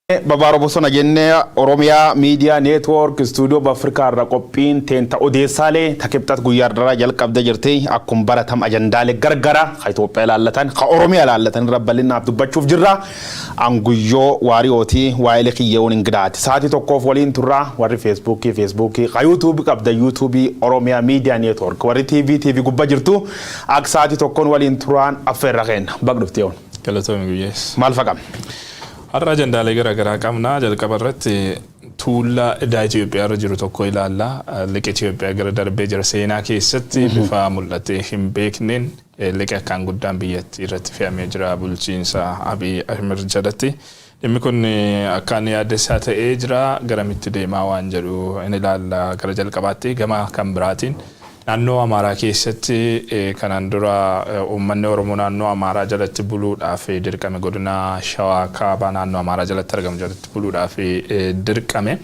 Babaaroo Bosona jennee Oromiyaa Miidiyaa Neetwoork Istuudiyoo Afrikaa irra qophiin teenta odeessaalee takibxat guyyaa irraa jalqabde jirti. Akkuma baratam ajandaalee gargara ka Itoophiyaa ilaallatan, ka Oromiyaa ilaallatan irra bal'inaaf dubbachuuf jirra. Anguyyoo Waariyootii waa'ee kiyyeewwan Ingidaati. Sa'aatii tokkoof waliin turraa warri Feesbuukii, ka Yuutuubii qabda Yuutuubii Oromiyaa Miidiyaa Neetwoork, warri TV gubbaa jirtu akka sa'aatii tokkoon waliin turaan affeerra kenna. Baq dhuftee yoon. Galatoomii guyyees. Maal faqam? Har'a ajandaalee garaagaraa qabna. Jalqaba irratti tuullaa idaa Itoophiyaa irra jiru tokko ilaalla. Liqa Itoophiyaa gara darbee jira. Seenaa keessatti bifa mul'atee hin beekneen liqa akkaan guddaan biyyattii irratti fe'amee jira bulchiinsa Abiy Ahmed jalatti. Dhimmi kun akkaan yaaddessaa ta'ee jira. Garamitti deemaa waan jedhu in ilaalla gara jalqabaatti. Gama kan biraatiin naannoo Amaaraa keessatti kanaan dura uummanni Oromoo naannoo Amaaraa jalatti buluudhaaf dirqame, godina Shawaa Kaabaa naannoo Amaaraa jalatti argamu jalatti buluudhaaf dirqame.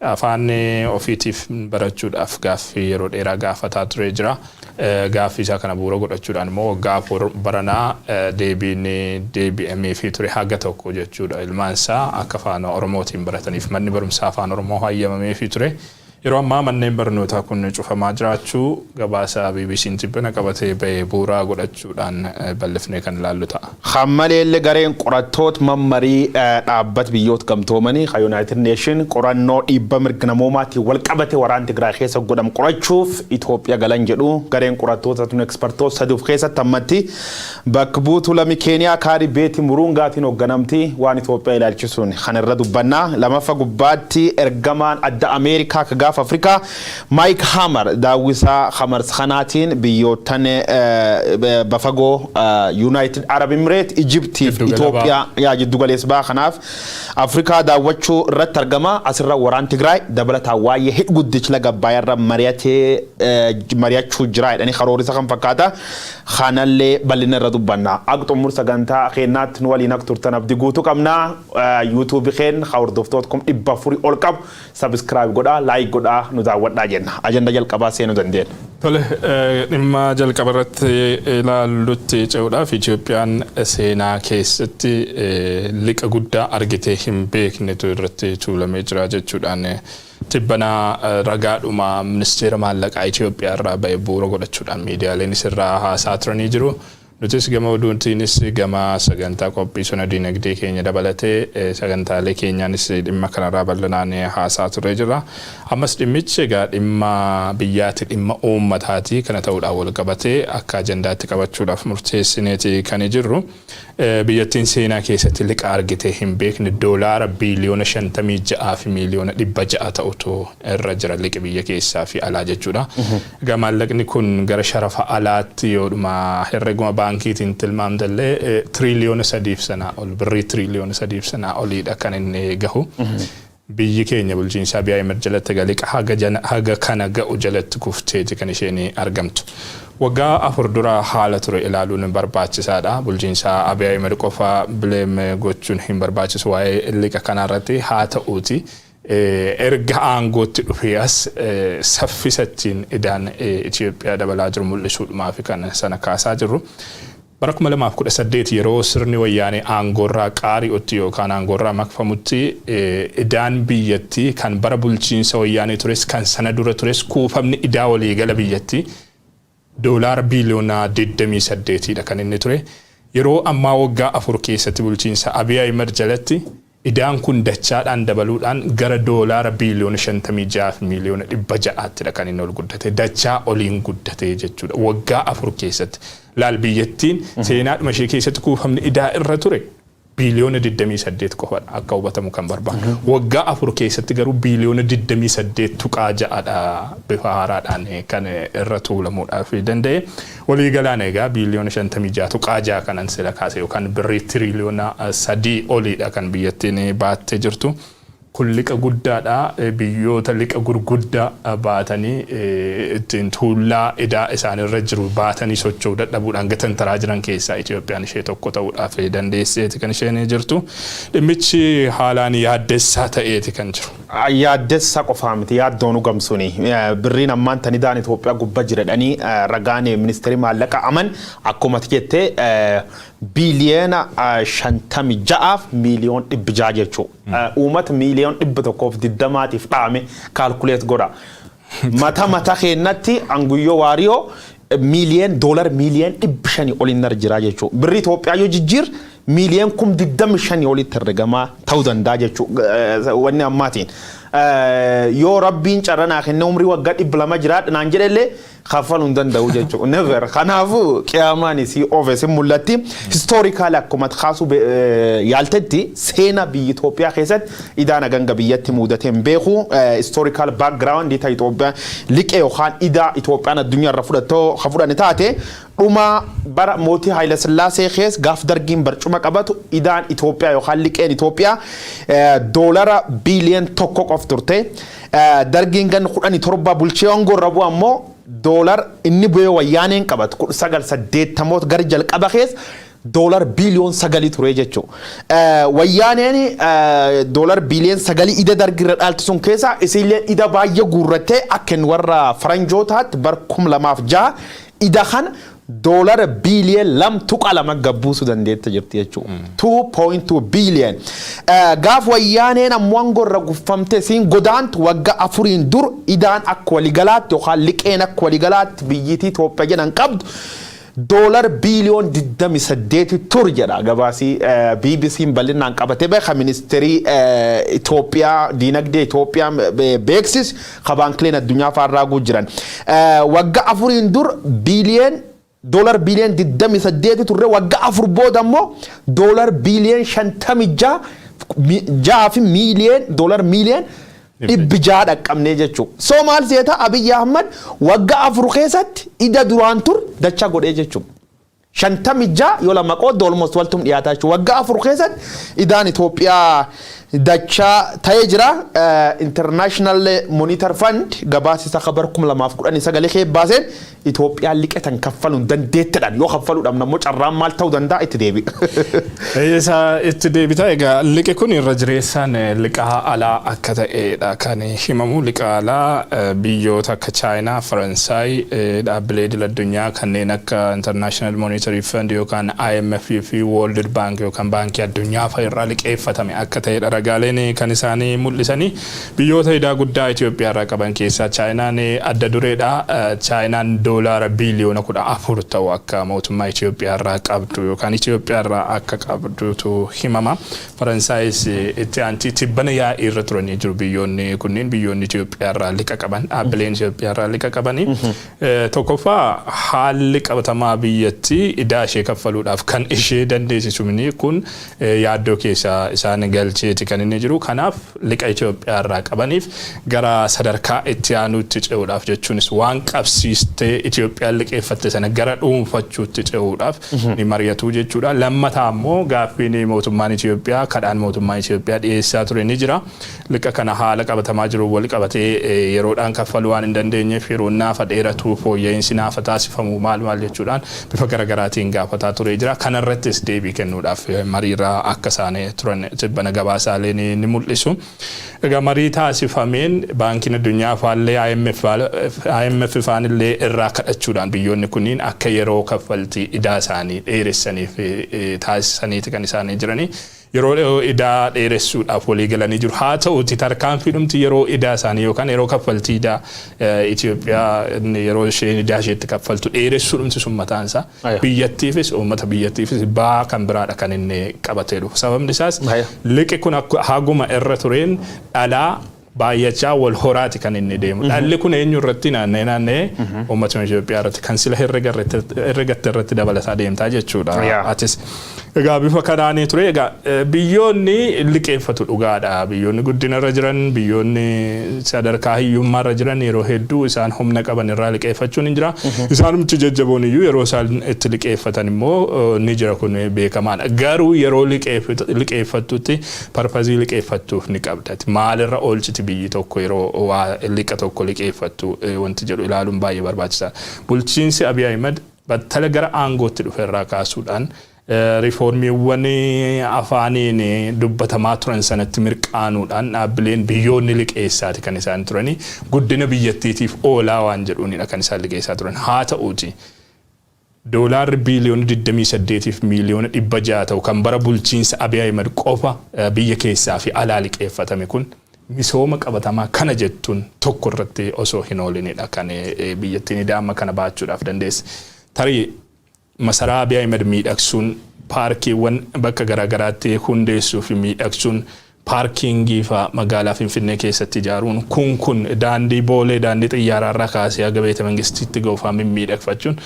Afaan ofiitiif barachuudhaaf gaaffii yeroo dheeraa gaafataa ture jira. Gaaffii isaa kana bu'uura godhachuudhaan immoo waggaa 4 baranaa deebiin deebi'ameefii ture haga tokko jechuudha. Ilmaan isaa akka afaan Oromootiin barataniif manni barumsaa afaan Oromoo hayyamameefii ture. Yeroo ammaa manneen barnootaa kun cufamaa jiraachuu gabaasa BBC'n tibbana qabatee bahe bu'uura godhachuudhaan bal'ifnee kan ilaallu ta'a. Kan maleellee gareen qorattoota mammarii dhaabbata biyyoota gamtoomanii kan United Nation qorannoo dhiibba mirga namoomaatiin wal qabate waraan Tigraay keessa godhamu qorachuuf Itoophiyaa galan jedhu. Gareen qorattoota tun ekspertoota sadii of keessatti ammatti bakka buutuu lami Keeniyaa Kaari Beetii Muruungaatiin hoogganamti. Waan Itoophiyaa ilaalchisuun kan irra dubbannaa. Lamaffa gubbaatti ergamaan adda Ameerikaa ka gaafa Afrikaa Maayik Hamar daawwisaa Hamars kanaatiin biyyoottan bafagoo United Arab Emirates, Ijiptii fi Itoophiyaa yaa jiddu galeessa baha kanaaf Afrikaa daawwachuu irratti argama. Asirra waraan Tigraay dabalataan waa'ee hidh guddichi laga Abbaayyaa irra mari'atee mari'achuu jira jedhanii karoorisa kan fakkaata. Kanallee bal'ina irra dubbanna. Akka xumur sagantaa keenyaatti nu waliin akka turtan abdii guutuu qabna. Yuutuubii keenya hordoftoota 400,000 ol qabu. Subscribe godhaa, like godhaa, nu daawwadhaa jenna. Ajanda jalqabaa seenuu dandeenya. Tole, dhimma jalqaba irratti ilaallutti ce'uudhaaf, Itoophiyaan seenaa keessatti liqa guddaa argitee hin beeknetu irratti tuulamee jira jechuudhaan tibbanaa ragaadhuma ministeera maallaqaa Itoophiyaa irraa ba'e bu'uura godhachuudhaan miidiyaaleenis irraa haasaa turanii jiru. Nutis gama oduutiinis gama sagantaa qophii sona dinagdee keenya dabalatee sagantaalee keenyaanis dhimma kanarraa bal'inaan haasaa turre jirra. Ammas dhimmichi egaa dhimma biyyaati, dhimma uummataati. Kana ta'uudhaan wal qabatee akka ajandaatti qabachuudhaaf murteessineeti kan jirru. Biyyattiin seenaa keessatti liqa argitee hin beekne doolaara biiliyoona 56 fi miiliyoona 600 ta'utu irra jira, liqi biyya keessaa fi alaa jechuudha. Egaa maallaqni kun gara sharafa alaatti yoodhuma herreguma baankiitiin tilmaamtallee tiriiliyoona sadiif sanaa ol, birrii tiriiliyoona sadiif sanaa oliidha kan inni gahu. Biyyi keenya bulchiinsa Abiy Ahmed jalatti egaa liqa haga kana ga'u jalatti kufteeti kan isheen argamtu. Waggaa 4 dura haala ture ilaaluun barbaachisaadha. Bulchiinsa Abiy Ahmed qofa blame gochuun hin barbaachisu waa'ee liqa kanarratti haa ta'uuti. Erga aangootti dhufee as saffisa ittiin idaan Itoophiyaa dabalaa jiru mul'isuudhumaaf kan sana kaasaa jirru. Bara 2018 yeroo sirni wayyaanee aangoorraa qaari'utti yookaan aangoorraa maqfamutti idaan biyyattii kan bara bulchiinsa wayyaanee tures kan sana dura tures kuufamni idaa waliigala biyyattii doolaara biiliyoona 28dha kan inni ture. Yeroo ammaa waggaa 4 keessatti bulchiinsa Abiy Ahmed jalatti idaan kun dachaadhaan dabaluudhaan gara doolaara biiliyoona 56 fi miiliyoona 600ttidha kan inni ol guddate. Dachaa oliin guddate jechuudha. Waggaa 4 keessatti. Laal, biyyattiin seenaadhuma ishee keessatti kuufamni idaa irra ture biiliyoona 28 qofadha akka hubatamu kan barbaadu. Waggaa 4 keessatti garuu biiliyoona 28.6dha bifa haaraadhaan kan irra tuulamuudhaaf danda'e. Waliigalaan egaa biiliyoona 56.6 kanan sila kaase yookaan birrii tiriiliyoona 3 oliidha kan biyyattiin baattee jirtu. Kun liqa guddaadha. Biyyoota liqa gurguddaa baatanii ittiin tuullaa idaa isaanirra jiru baatanii socho'uu dadhabuudhaan gatantaraa jiran keessaa Itoophiyaan ishee tokko ta'uudhaaf dandeesseeti kan isheen jirtu. Dhimmichi haalaan yaaddessaa ta'eeti kan jiru. Yaaddessa qofaa miti, yaaddoonu gamsuni. Birriin ammaan tani daan Itoophiyaa gubbaa jiradhanii ragaan ministeerri maallaqa aman akkuma jettee 56,600,000,000 jechuudha. Uummata 120,000,000 dhaame calculate godha. Mata mata keenyatti anguyyoo waariyoo miiliyoon doolar 500,000,000 oliin jira jechuudha. Birrii Itoophiyaa yoo jijjiir 25,000,000 olitti herregamaa ta'uu danda'a jechuudha wanni ammaatiin. Yoo Rabbiin carranaa kenne umrii waggaa 200 jiraadha naan jedhellee kaffaluu hin danda'u jechuudha. Never. Kanaafuu qiyaamaan isii ofe sin mul'atti. Historical akkuma kaasuu yaaltetti seenaa biyya Itoophiyaa keessatti idaan haganga biyyatti mudatee hin beeku. Historical background ta Itoophiyaa liqee yookaan idaa Itoophiyaan addunyaa irra fudhattoo ka fudhanne taate, dhuma bara mootii Haayila Sillaasee keessa gaaf Dargiin barcuma qabatu idaan Itoophiyaa yookaan liqeen Itoophiyaa doolara biiliyoon 1 qof turte. Dargiin gan 17 bulchee aangoo irra bu'u ammoo doolar inni bu'ee Wayyaaneen qabatu 1980moota gara jalqaba keessa doolar biiliyoon 9 ture jechuudha. Wayyaaneen doolar biiliyoon 9 ida Dargirra dhaalti sun keessa isiillee ida baay'ee guurrattee akka inni warra faranjootaatti bar 2006 ida kana doolara biiliyoon 2.2 gabbuusuu dandeette jirti jechuudha. 2.2 biiliyoon. Gaaf Wayyaaneen ammoo aangoo irra guffamte siin godaantu waggaa 4n dur idaan akka waligalaatti yookaan liqeen akka waligalaatti biyyittii Itoophiyaa jedhan qabdu doolar biiliyoon 28 tur jedha gabaasii BBC'n bal'inaan qabatee beeka, ministeerii Itoophiyaa diinagdee Itoophiyaa beeksis ka baankileen addunyaa faarraaguu jiran. Waggaa 4n dur doolar biiliyoon 28 turre, waggaa 4 booda immoo doolar biiliyoon 56 fi miiliyoon doolar miiliyoon 600 dhaqqabnee jechuudha. So maal seeta, Abiyyi Ahmad waggaa 4 keessatti ida duraan tur dacha godhee jechuudha. 56 yoo lama qoodde almost waltum dhiyaataa jechuudha. Waggaa 4 keessatti idaan Itoophiyaa dachaa ta'ee jira. International Monetary Fund gabaasa isa bara 2019 kee baaseen Itoophiyaan liqetan kaffaluun dandeettidhaan yoo kaffaluudhaaf ammoo carraan maal ta'uu danda'a itti deebi'a. Isa itti deebita. Egaa liqi kun irra jireessaan liqa alaa akka ta'edha kan himamu. Liqa alaa biyyoota akka Chaayinaa, Faransaay, dhaabbilee idil addunyaa kanneen akka International Monetary Fund yookaan IMF fi World Bank yookaan Baankii Addunyaa fa'a irraa liqeeffatame akka ta'edha ragaaleen kan isaanii mul'isanii. Biyyoota idaa guddaa Itoophiyaa irraa qaban keessaa Chaayinaan adda dureedha. Chaayinaan doolaara biiliyoona 14 ta'u akka mootummaa Itoophiyaa irraa qabdu yookaan Itoophiyaa irraa akka qabdutu himama. Faransaayis itti aantii. Tibbana yaa'ii irra turanii jiru biyyoonni kunniin, biyyoonni Itoophiyaa irraa liqa qaban, dhaabbileen Itoophiyaa irraa liqa qabanii. Tokkoffaa, haalli qabatamaa biyyattii idaa ishee kaffaluudhaaf kan ishee dandeessisu kun yaaddoo keessa isaan galcheeti kan inni jiru. Kanaaf liqa Itoophiyaa irraa qabaniif gara sadarkaa itti aanuutti ce'uudhaaf, jechuunis waan qabsiistee Itoophiyaan liqeeffatte sana gara dhuunfachuutti ce'uudhaaf ni mari'atu jechuudha. Lammataa immoo gaaffiin mootummaan Itoophiyaa, kadhaan mootummaan Itoophiyaa dhiyeessaa ture ni jira. Liqa kana haala qabatamaa jiru wal qabatee yeroodhaan kaffaluu waan hin dandeenyeef yeroo naafa dheeratu, fooyya'insi naafa taasifamu maal maal jechuudhaan bifa garaagaraatiin gaafataa ture jira. Kanarrattis deebii kennuudhaaf mariirraa akka isaan turan tibbana gabaasaaleen ni mul'isu. Egaa marii taasifameen Baankiin Addunyaa faallee IMF faanillee irraa kadhachuudhaan biyyoonni kunniin akka yeroo kaffaltii idaa isaanii dheeressaniif taasisaniiti kan isaanii jiranii. Yeroo idaa dheeressuudhaaf walii galanii jiru. Haa ta'uti tarkaanfii dhumti yeroo idaa isaanii yookaan yeroo kaffaltii idaa Itoophiyaa yeroo isheen idaa isheetti kaffaltu dheeressuu dhumti sun mataan isaa biyyattiifis uummata biyyattiifis ba'aa kan biraadha kan inni qabatee dhufu. Sababni isaas liqi kun haguma irra tureen dhalaa baay'achaa wal horaati kan inni deemu. Dhalli kun eenyu irratti naanna'ee naanna'ee uummatuma Itoophiyaa irratti kan sila herregatte irratti dabalataa deemtaa jechuudha. Atis egaa bifa kanaanii ture. Egaa biyyoonni liqeeffatu dhugaadha. Biyyoonni guddina irra jiran, biyyoonni sadarkaa hiyyummaa irra jiran yeroo hedduu isaan humna qaban irraa liqeeffachuun ni jira. Isaanumti jajjaboon iyyuu yeroo isaan itti liqeeffatan immoo ni jira, kun beekamaadha. Garuu yeroo liqeeffattutti purpose liqeeffattuuf ni qabdati. Maalirra oolchiti biyyi tokko yeroo waa liqa tokko liqeeffattu wanti jedhu ilaaluun baay'ee barbaachisaadha. Bulchiinsi Abiy Ahmed battala gara aangootti dhufe irraa kaasuudhaan Riifoormiiwwan afaaniin dubbatamaa turan sanatti mirqaanuudhaan dhaabbileen biyyoonni liqeessaati kan isaan turanii, guddina biyyattiitiif oolaa waan jedhuunidha kan isaan liqeessaa turan. Haa ta'uuti, doolaarri biiliyoona 28 fi miiliyoona 600 ta'u kan bara bulchiinsa Abiy Ahmed qofa biyya keessaa fi alaa liqeeffatame kun misooma qabatamaa kana jettuun tokko irratti osoo hin oolinidha kan biyyattiin idaa amma kana baachuudhaaf dandeesse. Tarii masaraa Abiy Ahmed miidhagsuun, paarkiiwwan bakka garaagaraatti hundeessuu fi miidhagsuun, paarkiingii fa'aa magaalaa Finfinnee keessatti ijaaruun kun daandii Boolee, daandii xiyyaaraarraa kaasee haga beeta mangistiitti ga'u fa'aa mimmiidhagfachuun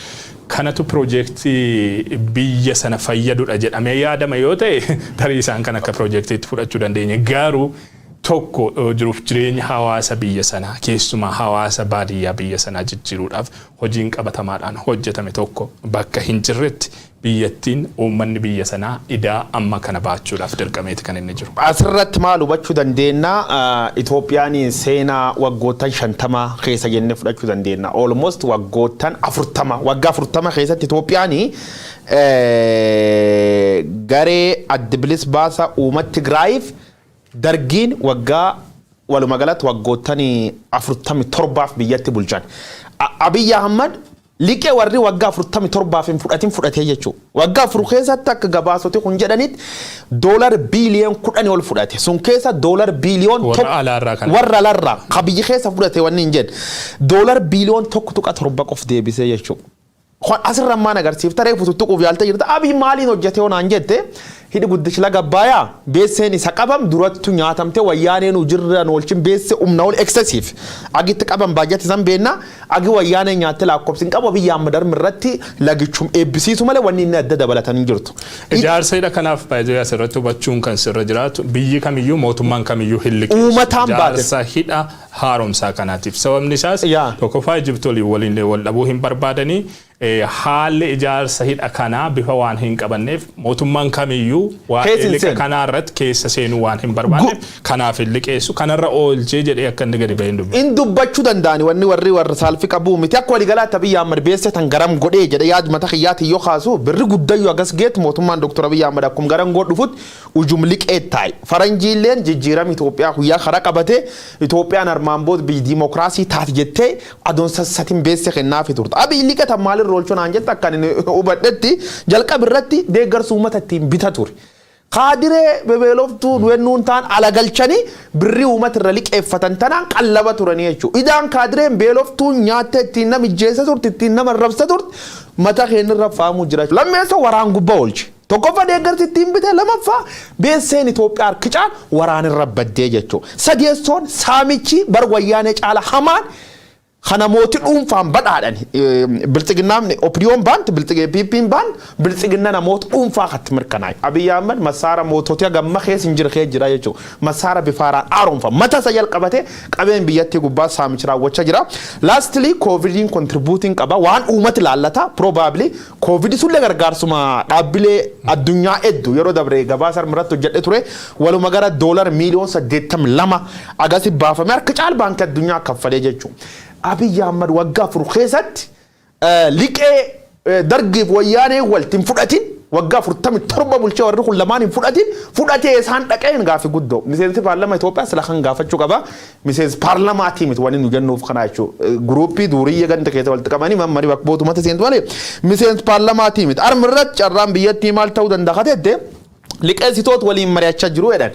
kanatu piroojeektii biyya sana fayyadudha jedhamee yaadama yoo ta'e, tarii isaan kan akka piroojeektiitti fudhachuu dandeenya. Garuu tokko jiruuf jireenya hawaasa biyya sanaa, keessumaa hawaasa baadiyyaa biyya sanaa jijjiiruudhaaf hojiin qabatamaadhaan hojjetame tokko bakka hin jirretti, biyyattiin, uummanni biyya sanaa idaa amma kana baachuudhaaf dirqameeti kan inni jiru. Asirratti maal hubachuu dandeenya? Itoophiyaan seenaa waggoottan 50 keessa jennee fudhachuu dandeenya. Almost waggoottan 40, waggaa 40 keessatti Itoophiyaan garee Adda Bilisa Baasaa Uummata Tigraayiif Dargiin waggaa walumaa galatti waggoottan 47f biyyatti bulchan. Abiyyi Ahmad liqee warri waggaa 47f hin fudhatin fudhatee jechuudha. Waggaa 4 keessatti akka gabaasoti kun jedhanitti doolar biiliyoon 10 ol fudhate. Sun keessa doolar biiliyoon Warra alaarraa kana. Warra alaarraa ka biyyi keessa fudhate wanni hin jedhe. Doolar biiliyoon 1.7 qof deebisee jechuudha. Asirra maan agarsiifta? Reefu tuttuquuf yaaltee jirta. Abiy maaliin hojjete yoo naan jette, hidhi guddichi laga Abbayaa beesseen isa qabam durattu nyaatamte, Wayyaaneen hojirra oolchin beesse humna ol excessive. Agitti qaban baajata isan beenna, agi Wayyaaneen nyaatte lakkoofsi hin qabu. Abiyyi Ahmad harmi irratti lagichum eebbisiisu malee wanni inni adda dabalatan hin jirtu. Ijaarsa hidha kanaaf baay'ee asirratti hubachuun kan sirra jiraatu, biyyi kamiyyuu, mootummaan kamiyyuu hin liqeessu. Uummataan baate. Ijaarsa hidha haaromsaa kanaatiif. Sababni isaas tokkoffaa, Ijipti waliin wal dhabuu hin barbaadanii, haalli ijaarsa hidha kanaa bifa waan hin qabanneef mootummaan kamiyyuu waa'ee Keessa hin liqa seenu. Kanaa irratti keessa seenuu waan hin barbaanneef kanaaf hin liqeessu. Kanarra oolchee jedhee akka inni gadi bahee hin dubbatu. In dubbachuu danda'ani, wanni warri warra saalfi qabuu miti. Akka waliigalaatti Abiyyi Ahmad beesse tan garam godhee jedhe yaad mata kiyyaati yoo kaasu, birri guddayyuu agas geet mootummaan Dr. Abiyyi Ahmad akkum garan godh dhufutti ujum liqee taa'e. Faranjiilleen jijjiirama Itoophiyaa guyyaa karaa qabate, Itoophiyaan armaan booda biyyi diimokiraasii taati jettee adoon sassatin beesse kennaafi turte. Abiyyi liqa tan maalirra oolchuu naan jette, akka ani hubadhetti jalqaba irratti deeggarsa uummata ittiin bita ture. Kaadiree bebeeloftuu du'ennuun ta'an ala galchanii birrii uummata irra liqeeffatan tanaan qallaba turanii jechuudha. Idaan kaadireen beeloftuun nyaattee ittiin nama ijjeessa turte, ittiin nama rabsa turte, mata keenyarra faamuu jira. Lammeessa, waraan gubbaa oolche. Tokkoffaa deeggarsi ittiin bite, lamaffaa beesseen Itoophiyaa harki caal waraan irra baddee jechuudha. Sadeessoon, saamichi bar Wayyaanee caala hamaan kana mootii dhuunfaan badhaadhan Biltsiginnaan OPDOn baant, PPn baant, Biltsiginna namoota dhuunfaa katti mirkanaa'e. Abiyyi Ahmad masaara mootota gamma keessa hin jirre jira jechuudha. Masaara bifaaraan haaromfa. Mata isa jalqabate qabeen biyyattii gubbaa saamichi raawwachaa jira. Lastly, Koovidiin contributing qaba. Waan uummati laallata. Probably Koovidii sullee gargaarsuma dhaabbilee addunyaa hedduu yeroo dabre gabaasa irratti hojjedhe ture. Waluma gara doolar miiliyoon 82 agasi baafame harka caal baankii addunyaa kaffalee jechuudha. Abiyyi Ahmad waggaa 4 keessatti liqee Dargiif Wayyaanee walti hin fudhatin, waggaa 47 bulchee warri kun lamaan hin fudhatin fudhatee isaan dhaqeen gaafi guddoo. Miseensi paarlama Itoophiyaa sila kan gaafachuu qaba. Miseensi paarlamaatii miti wanni nu jennuuf kana jechuudha. Guruuppii duuriyya ganda keessa walitti qabanii mammarii bakka mootummaatti seentu malee miseensi paarlamaatii miti. Armi irratti carraan biyyattii maal ta'uu danda'a kateette, liqeessitoota waliin mari'achaa jiru jedhan.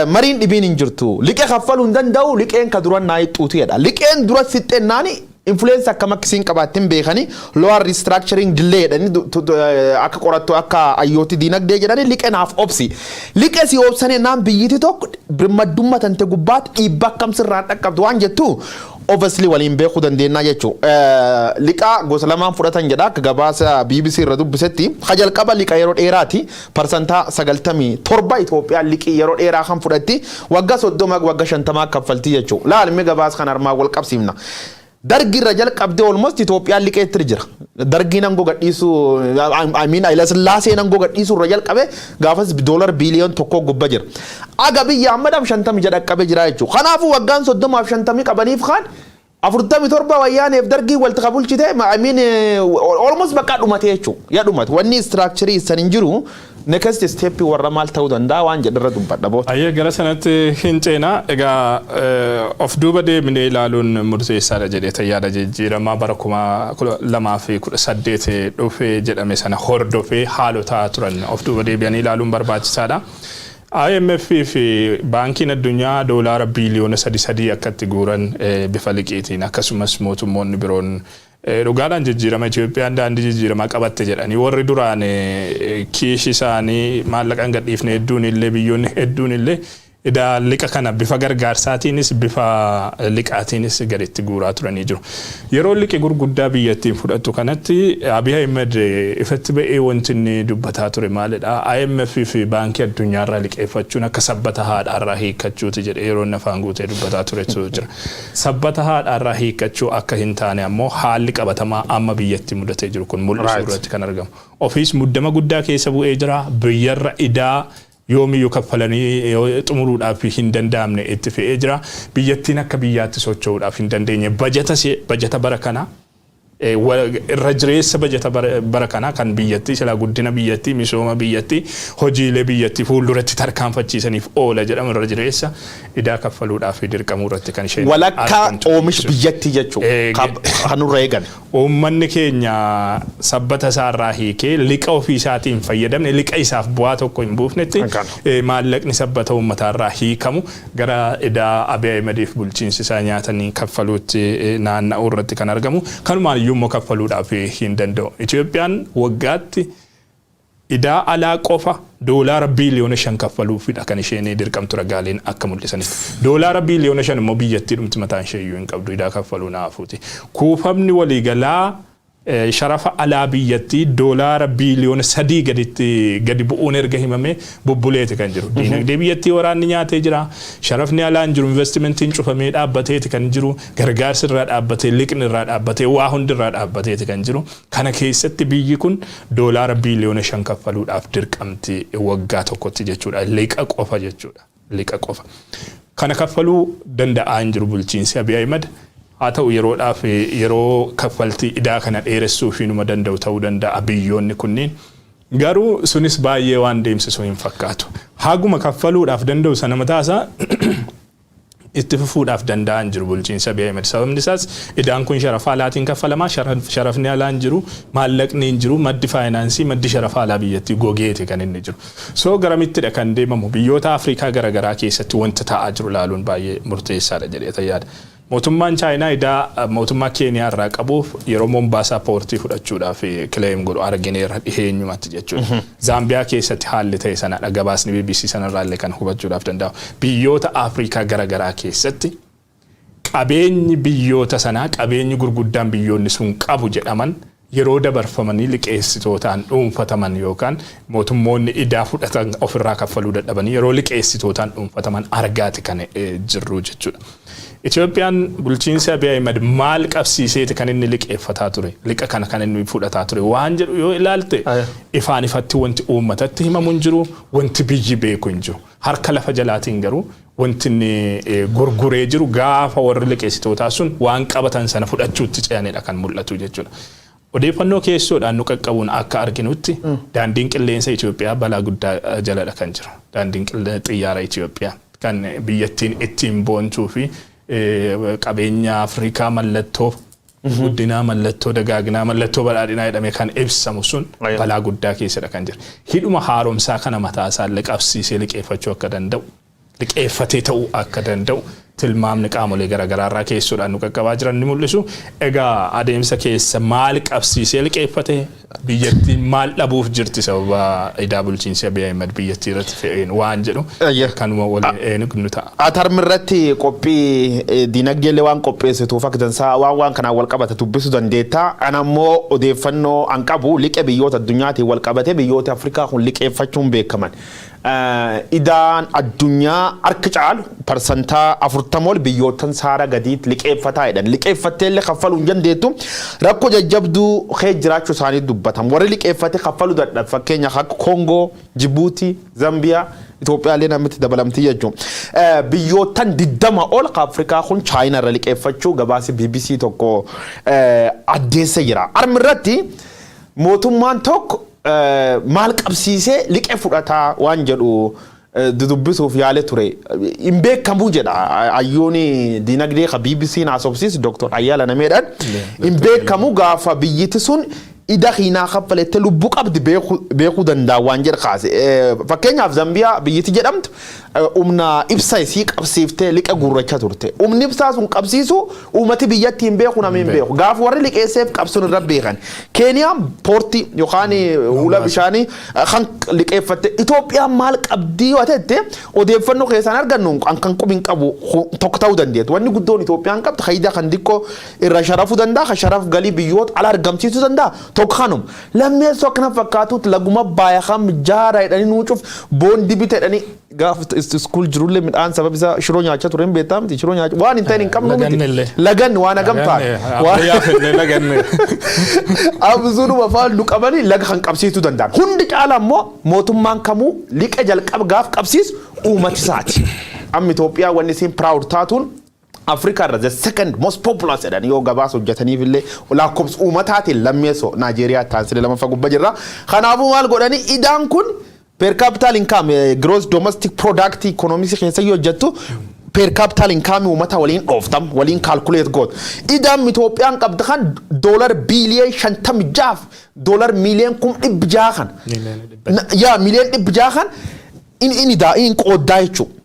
Mariin dhibiin hin jirtu. Liqee kaffaluu hin danda'u, liqeen ka duran naa hixxuutu jedha. Liqeen dura sixxennaani influence akkam akkasiin qabaattiin beekanii loan restructuring delay jedhanii akka qorattu akka hayyooti diinagdee jedhanii liqee naaf obsi. Liqee si obsanii naan biyyiti tokko birmaddummaa tante gubbaatti dhiibba akkam sirraan dhaqqabdu waan jettu obviously waliin beekuu dandeenya jechuudha. Liqaa gosa lamaan fudhatan jedha akka gabaasa BBC irra dubbisetti. Ka jalqaba liqa yeroo dheeraati. 97% Itoophiyaan liqii yeroo dheeraa kan fudhatti, waggaa 30 waggaa 50 kaffaltii jechuudha. Laalmi gabaasa kan armaan wal qabsiifna. Dargi irra jalqabdee almost Itoophiyaan liqeetti jira. Dargiin aangoo gadhiisuu, I mean, Haayila Sillaaseen aangoo gadhiisuu irra jalqabe gaafas doolar biiliyoon 1 gubba jira. Aga biyya Ahmadaaf 50 jedha qabee jira jechuudha. Kanaafuu waggaan 30f 50 qabaniif kaan 47 Wayyaaneef Dargii walitti qabulchite, I mean, almost bakka dhumate jechuudha. Yaa dhumate wanni structure san hin jiru. Next step warra maal ta'uu danda'a waan jedharra dubbadha boota. Ayyee, gara sanatti hin ceenaa. Egaa of duuba deemnee ilaaluun murteessaadha jedhee yaada. Jijjiiramaa bara 2018 dhufee jedhame sana hordofee haalota turan of duuba deebi'anii ilaaluun barbaachisaadha. IMF fi Baankiin Addunyaa doolaara biiliyoona 3 3 akka itti guuran bifa liqiitiin, akkasumas mootummoonni biroon dhugaadhaan jijjiirama Itoophiyaan daandii jijjiiramaa qabatte jedhanii warri duraan kiishi isaanii maallaqaan gadhiifne hedduun illee, biyyoonni hedduun illee idaa liqa kana bifa gargaarsaatiinis bifa liqaatiinis gaditti guuraa turanii jiru. Yeroo liqi gurguddaa biyyattiin fudhattu kanatti Abiy Ahmed ifatti ba'ee wanti inni dubbataa ture maalidha? IMF fi Baankii Addunyaarraa liqeeffachuun akka sabbata haadhaarraa hiikkachuuti jedhee yeroo inni afaan guutee dubbataa turetu jira. Sabbata haadhaarraa hiikkachuu akka hin taane ammoo haalli qabatamaa amma biyyatti mudatee jiru kun mul'isu irratti kan argamu. Ofiis muddama guddaa keessa bu'ee jira. Biyyarra idaa yoomiyyuu kaffalanii xumuruudhaaf hin danda'amne itti fe'ee jira. Biyyattiin akka biyyaatti socho'uudhaaf hin dandeenye. Bajata bara kanaa, irra jireessa bajata bara kanaa kan biyyattii silaa guddina biyyattii, misooma biyyattii, hojiilee biyyattii fuulduratti tarkaanfachiisaniif oola jedhamu irra jireessa idaa kaffaluudhaaf dirqamuu irratti kan isheen Walakkaa oomisha biyyattii jechuudha. Kan nurra eegan. Uummanni keenya sabbata isaarraa hiikee liqa ofii isaatiin hin fayyadamne, liqa isaaf bu'aa tokko hin buufnetti maallaqni sabbata uummataarraa hiikamu gara idaa Abiy Ahimediif bulchiinsi isaa nyaatanii kaffaluutti naanna'uu irratti kan argamu. Kanumaan iyyuu immoo kaffaluudhaaf hin danda'u. Itoophiyaan waggaatti idaa alaa qofa doolaara biiliyoona 5 kaffaluufidha kan isheen dirqamtu ragaaleen akka mul'isanitti. Doolaara biiliyoona 5 immoo biyyattii dhumti mataan ishee iyyuu hin qabdu, idaa kaffaluu naafuuti. Kuufamni waliigalaa sharafa alaa biyyattii doolaara biiliyoona 3 gaditti gadi bu'uun erga himame bubbuleeti kan jiru. Diinagdee biyyattii waraanni nyaatee jira. Sharafni alaa hin jiru. Investimentiin cufamee dhaabbateeti kan jiru. Gargaarsi irraa dhaabbatee, liqni irraa dhaabbatee, waa hundi irraa dhaabbateeti kan jiru. Kana keessatti biyyi kun doolaara biiliyoona 5 kaffaluudhaaf dirqamti waggaa tokkotti jechuudha. Liqa qofa jechuudha. Liqa qofa. Kana kaffaluu danda'aa hin jiru bulchiinsi Abiy Ahimad. Haa ta'u, yeroodhaaf yeroo kaffaltii idaa kana dheeressuu fi numa danda'u ta'uu danda'a biyyoonni kunniin. Garuu sunis baay'ee waan deemsisu hin fakkaatu. Haguma kaffaluudhaaf danda'u sana mataasaa itti fufuudhaaf danda'an jiru bulchiinsa Abiy Ahmed. Sababni isaas idaan kun sharafa alaatiin kaffalamaa, sharafni alaa hin jiru, maallaqni hin jiru, maddi faayinaansii, maddi sharafa alaa biyyattii gogeeti kan inni jiru. So garamittidha kan deemamu? Biyyoota Afrikaa garaagaraa keessatti wanta ta'aa jiru ilaaluun baay'ee murteessaadha jedhee yaada. Mootummaan Chaayinaa idaa mootummaa Keeniyaa irraa qabuuf yeroo Mombaasaa poortii fudhachuudhaaf claim godhu argineerra dhiheenyumatti jechuudha. Zaambiyaa keessatti haalli ta'e sanadha, gabaasni BBC sanarraa illee kan hubachuudhaaf danda'amu. Biyyoota Afrikaa garaagaraa keessatti qabeenyi biyyoota sanaa, qabeenyi gurguddaan biyyoonni sun qabu jedhaman yeroo dabarfamanii liqeessitootaan dhuunfataman yookaan mootummoonni idaa fudhatan ofirraa kaffaluu dadhabanii yeroo liqeessitootaan dhuunfataman argaati kan jirru jechuudha. Itoophiyaan bulchiinsi Abiy Ahmed maal qabsiiseeti kan inni liqeeffataa ture, liqa kana kan inni fudhataa ture waan jedhu yoo ilaalte, ifaan ifatti wanti uummatatti himamu hin jiru, wanti biyyi beeku hin jiru. Harka lafa jalaatiin garuu wanti inni gurguree jiru gaafa warri liqeessitootaa sun waan qabatan sana fudhachuutti ce'anidha kan mul'atu jechuudha. Odeeffannoo keessoodhaan nu qaqqabuun akka arginutti daandiin qilleensa Itoophiyaa balaa guddaa jaladha kan jiru. Daandiin xiyyaara Itoophiyaa kan biyyattiin ittiin boontuu fi qabeenya Afrikaa, mallattoo guddinaa, mallattoo dagaaginaa, mallattoo badhaadhinaa jedhamee kan ibsamu sun balaa guddaa keessadha kan jiru. Hidhuma haaromsaa kana mataa isaallee qabsiisee liqeeffachuu akka danda'u, liqeeffatee ta'uu akka danda'u tilmaamni qaamolee garaagaraa irraa keessoodhaan nu qaqqabaa jiran ni mul'isu. Egaa adeemsa keessa maal qabsiisee liqeeffate, biyyattiin maal dhabuuf jirti sababa idaa bulchiinsi Abiy Ahmed biyyattii irratti fe'een waan jedhu kanuma waliin nu ta'a. Atarmi irratti qophii dinagdeellee waan qopheessituuf akka dansaa waan kanaan wal qabate dubbisuu dandeetta. Ana ammoo odeeffannoo an qabu liqe biyyoota addunyaatiin wal qabate biyyoota Afrikaa kun liqeeffachuun beekaman. Idaan addunyaa harka caalu 40% ol biyyootan saara gadiitti liqeeffataa jedhan. Liqeeffattee illee kaffaluu hin dandeettu. Rakkoo jajjabduu kee jiraachuu isaanii dubbatan. Warri liqeeffate kaffaluu dadhabe, fakkeenyaaf akka Koongoo, Jibuutii, Zambiyaa. Itoophiyaallee namitti dabalamtii jechuudha. Biyyoottan 20 ol Afrikaa kun Chaayinaa irra liqeeffachuu gabaasi BBC tokko addeessa jira. Armi irratti mootummaan tokko maal qabsiisee liqee fudhataa waan jedhu dudubbisuuf yaale ture. Hin beekamu jedha hayyooni dinagdee ka BBC haasofsiisu Dr. Ayyaala Nameedhaan. Hin beekamu, gaafa biyyiti sun ida hiinaa kaffalettee lubbuu qabdi beekuu danda'a waan jedha kaase. Fakkeenyaaf, Zambiyaa biyyiti jedhamtu humna ibsa isii qabsiiftee liqa gurracha turte. Humni ibsaa sun qabsiisu uummati biyyatti hin beeku, namni hin beeku. Gaafa warri liqeesseef qabsuun irra beekan. Keeniyaan poortii yookaan ulaa bishaanii kan liqeeffatte. Itoophiyaan maal qabdii yoo ta'e, odeeffannoo keessaan argannu kan qubi hin qabu tokko ta'uu dandeettu. Wanni guddoon Itoophiyaan qabdu hayida kan xiqqoo irra sharafuu danda'a, kan sharaf galii biyyoota ala argamsiisuu danda'a. Tokko kanuma. Lammeessoo akkana fakkaatutti laguma baaya kam jaara jedhanii nuucuuf boondii bita jedhanii, gaafa school jirullee midhaan sabab isaa shiroo nyaachaa ture hin beektaa miti, shiroo nyaachaa waan hin ta'in hin qabnu miti. Laganni waan hagam ta'a. Laganne. Abzuudhuma afaan nu qabanii laga kan qabsiisuu danda'an. Hundi caala immoo mootummaan kamuu liqa jalqaba gaaf qabsiisu uummata isaati. Amma Itoophiyaa wanni isiin proud taatuun Afrikaa irra the second most populous jedhan, yoo gabaasa hojjetaniif illee lakkoofsa uummataatiin lammeessoo, Naajeeriyaa taasisee lamaffaa gubbaa jirra. Kanaafuu maal godhanii, idaan kun per capital income, gross domestic product economics keessa yoo hojjettu, per capital income uummata waliin dhooftam, waliin calculate goot. Idaan Itoophiyaan qabda kan doolar biiliyoon 56 doolar miiliyoon 600,000 kan. Yaa miiliyoon 600 kan in idaa in qooddaa jechuudha.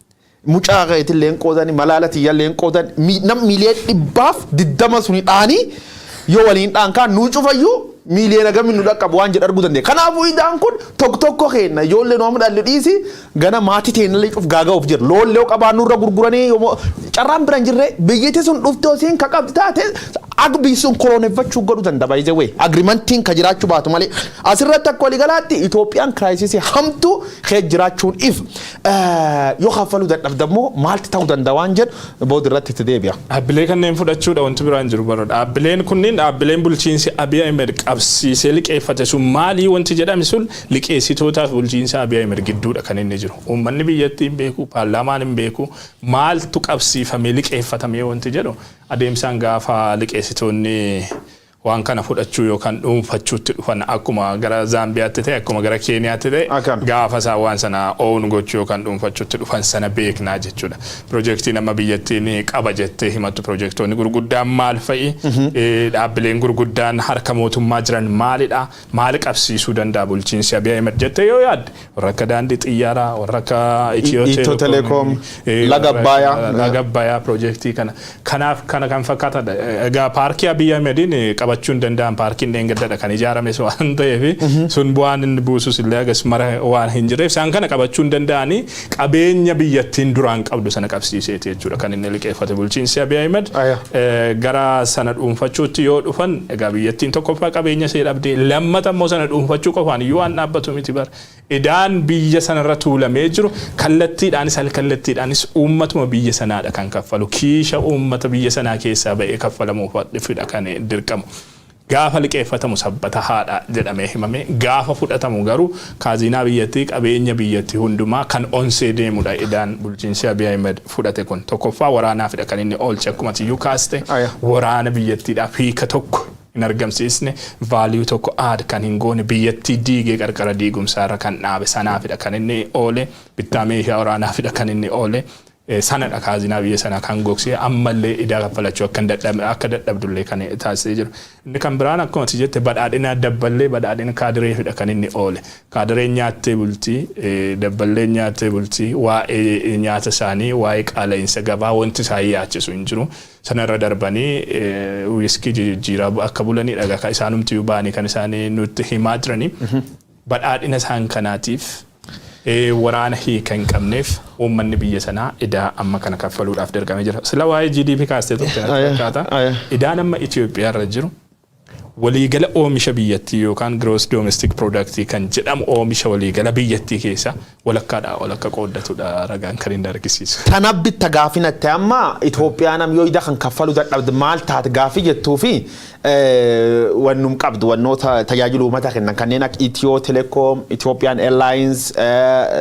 Mucaa keetillee hin qoodan, malaala tiyyallee hin qoodan, nam miiliyoon 120 suni dhaanii yoo waliin dhaan kaan nuu cufayyuu miiliyoona gami nu dhaqqabu waan jedhu arguu dandeenya. Kanaafuu idaan kun tokko tokko keenya ijoollee nu amma dhalle dhiisi, gana maatii teenyallee cuf gaaga'uuf jira. Loollee qabaannu irra gurguranii carraan bira hin jirre, biyyatti sun dhuftee osiin ka qabdi taate akka biyyi sun koloneeffachuu godhuu danda'a baay'ee wee agreementiin ka jiraachuu baatu malee. Asirratti akka waliigalaatti Itoophiyaan crisisii hamtuu kee jiraachuun if yoo kaffaluu dadhabdammoo maalti ta'uu danda'a waan jedhu booda irratti itti deebi'a. Dhaabbilee kanneen fudhachuudha wanti biraan jiru bara. Dhaabbileen kunneen, dhaabbileen bulchiinsi Abiy Ahmed qabsiisee liqeeffate sun maalii wanti jedhame sun, liqeessitootaaf bulchiinsa Abiy Ahmed gidduudha kan inni jiru. Uummanni biyyattii hin beeku, paarlaamaan hin beeku, maaltu qabsiifamee liqeeffatamee wanti jedhu adeemsaan gaafa liqeessitoonni waan kana fudhachuu yookaan dhuunfachuutti dhufan, akkuma gara Zaambiyaatti ta'e, akkuma gara Keeniyaatti ta'e, gaafa isaan waan sana own gochuu yookaan dhuunfachuutti dhufan sana beeknaa jechuudha. Piroojeektiin amma biyyattiin qaba jettee himattu, piroojeektoonni gurguddaan maal fa'i? Dhaabbileen gurguddaan harka mootummaa jiran maalidha? Maal qabsiisuu danda'a bulchiinsi Abiy Ahmed jettee yoo yaadde, warra akka daandii xiyyaaraa, warra akka Itiyoo Telekoom, Laga Abbayaa. Laga Abbayaa, piroojeektii kana. Kanaaf kana kan fakkaatadha. Egaa paarkii Abiy Ahmediin qabachuu hin danda'an. Paarkiin dheengaddadha kan ijaarame waan ta'eef, sun bu'aan inni buusus illee agas mara waan hin jirreef, isaan kana qabachuu hin danda'anii, qabeenya biyyattiin duraan qabdu sana qabsiiseeti jechuudha kan inni liqeeffate bulchiinsi Abiy Ahmed. Gara sana dhuunfachuutti yoo dhufan, egaa biyyattiin tokkoffaa qabeenya ishee dhabdee, lammata immoo sana dhuunfachuu qofaan iyyuu waan dhaabbatu miti bara. Idaan biyya sanarra tuulamee jiru kallattiidhaanis alkallattiidhaanis uummatuma biyya sanaadha kan kaffalu, kiisha uummata biyya sanaa keessaa ba'ee kaffalamuufidha kan dirqamu. Gaafa liqeeffatamu sabbata haadha jedhamee himame, gaafa fudhatamu garuu kaazinaa biyyattii, qabeenya biyyattii hundumaa kan onsee deemudha. Idaan bulchiinsi Abiy Ahmed fudhate kun tokkoffaa waraanaafidha kan inni oolche, akkuma tiyyuu kaaste, waraana biyyattiidhaaf hiika tokko hin argamsiisne, value tokko add kan hin goone, biyyattii diigee qarqara diigumsaarra kan dhaabe sanaafidha kan inni oole, bittaa meeshaa waraanaafidha kan inni oole. Sanadha kaazinaa biyya sanaa kan gogsee ammallee idaa kaffalachuu akka hin dadhabne, akka dadhabdullee kan taasisee jiru. Inni kan biraan akkuma ati jette badhaadhina dabballee, badhaadhina kaadireefidha kan inni oole. Kaadireen nyaattee bultii, dabballeen nyaattee bultii, waa'ee nyaata isaanii, waa'ee qaala'insa gabaa wanti isaan yaachisu hin jiru. Sanarra darbanii wiiskii jijjiiraa akka bulanii dhagaa isaanumti ba'anii kan isaanii nutti himaa jiranii. Badhaadhina isaan kanaatiif, waraana hiika hin qabneef, uummanni biyya sanaa idaa amma kana kaffaluudhaaf dirqamee jira. Sila waa'ee GDP kaastee turte natti fakkaata. Idaan amma Itoophiyaa irra jiru Waliigala oomisha biyyattii yookaan gross domestic product kan jedhamu, oomisha waliigala biyyattii keessa walakkaadhaa walakka qooddatudha ragaan kan inni argisiisu. Tana bitta gaafinatte amma Itoophiyaan am yoo ida kan kaffaluu dadhabde maal taate gaafii jettuu fi wannum qabdu, wannoota tajaajila uummata kennan kanneen akka Ethio Telecom, Ethiopian Airlines,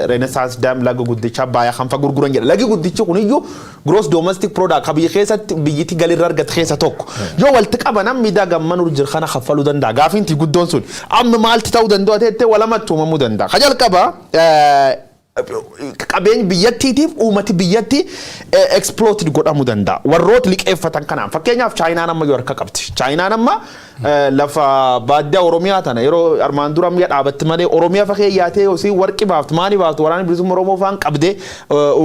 Renaissance Dam, laga guddicha Abbayaa kan fa gurguran jedha. Lagi guddichi kuniyyuu gross domestic product ka biyya keessatti biyyatti galirra argate keessa tokko. Yoo walitti qaban amma idaa gammanuu jira kana kaffaluu danda'a. Gaafiin guddoon sun amma maalti ta'uu danda'u teettee walamatti uumamuu danda'a. Ka jalqaba, qabeenya biyyattiitiif uummati biyyatti exploited godhamuu danda'a. Warroota liqeeffatan kanaan, fakkeenyaaf, Chaayinaan amma yoo harka qabdi. Chaayinaan amma lafa baadiyyaa Oromiyaa tana yeroo armaan dura mi'a dhaabatti malee Oromiyaa fakee yaatee osii warqi baaftu, maani baaftu, waraana bilisummaa Oromoo faan qabdee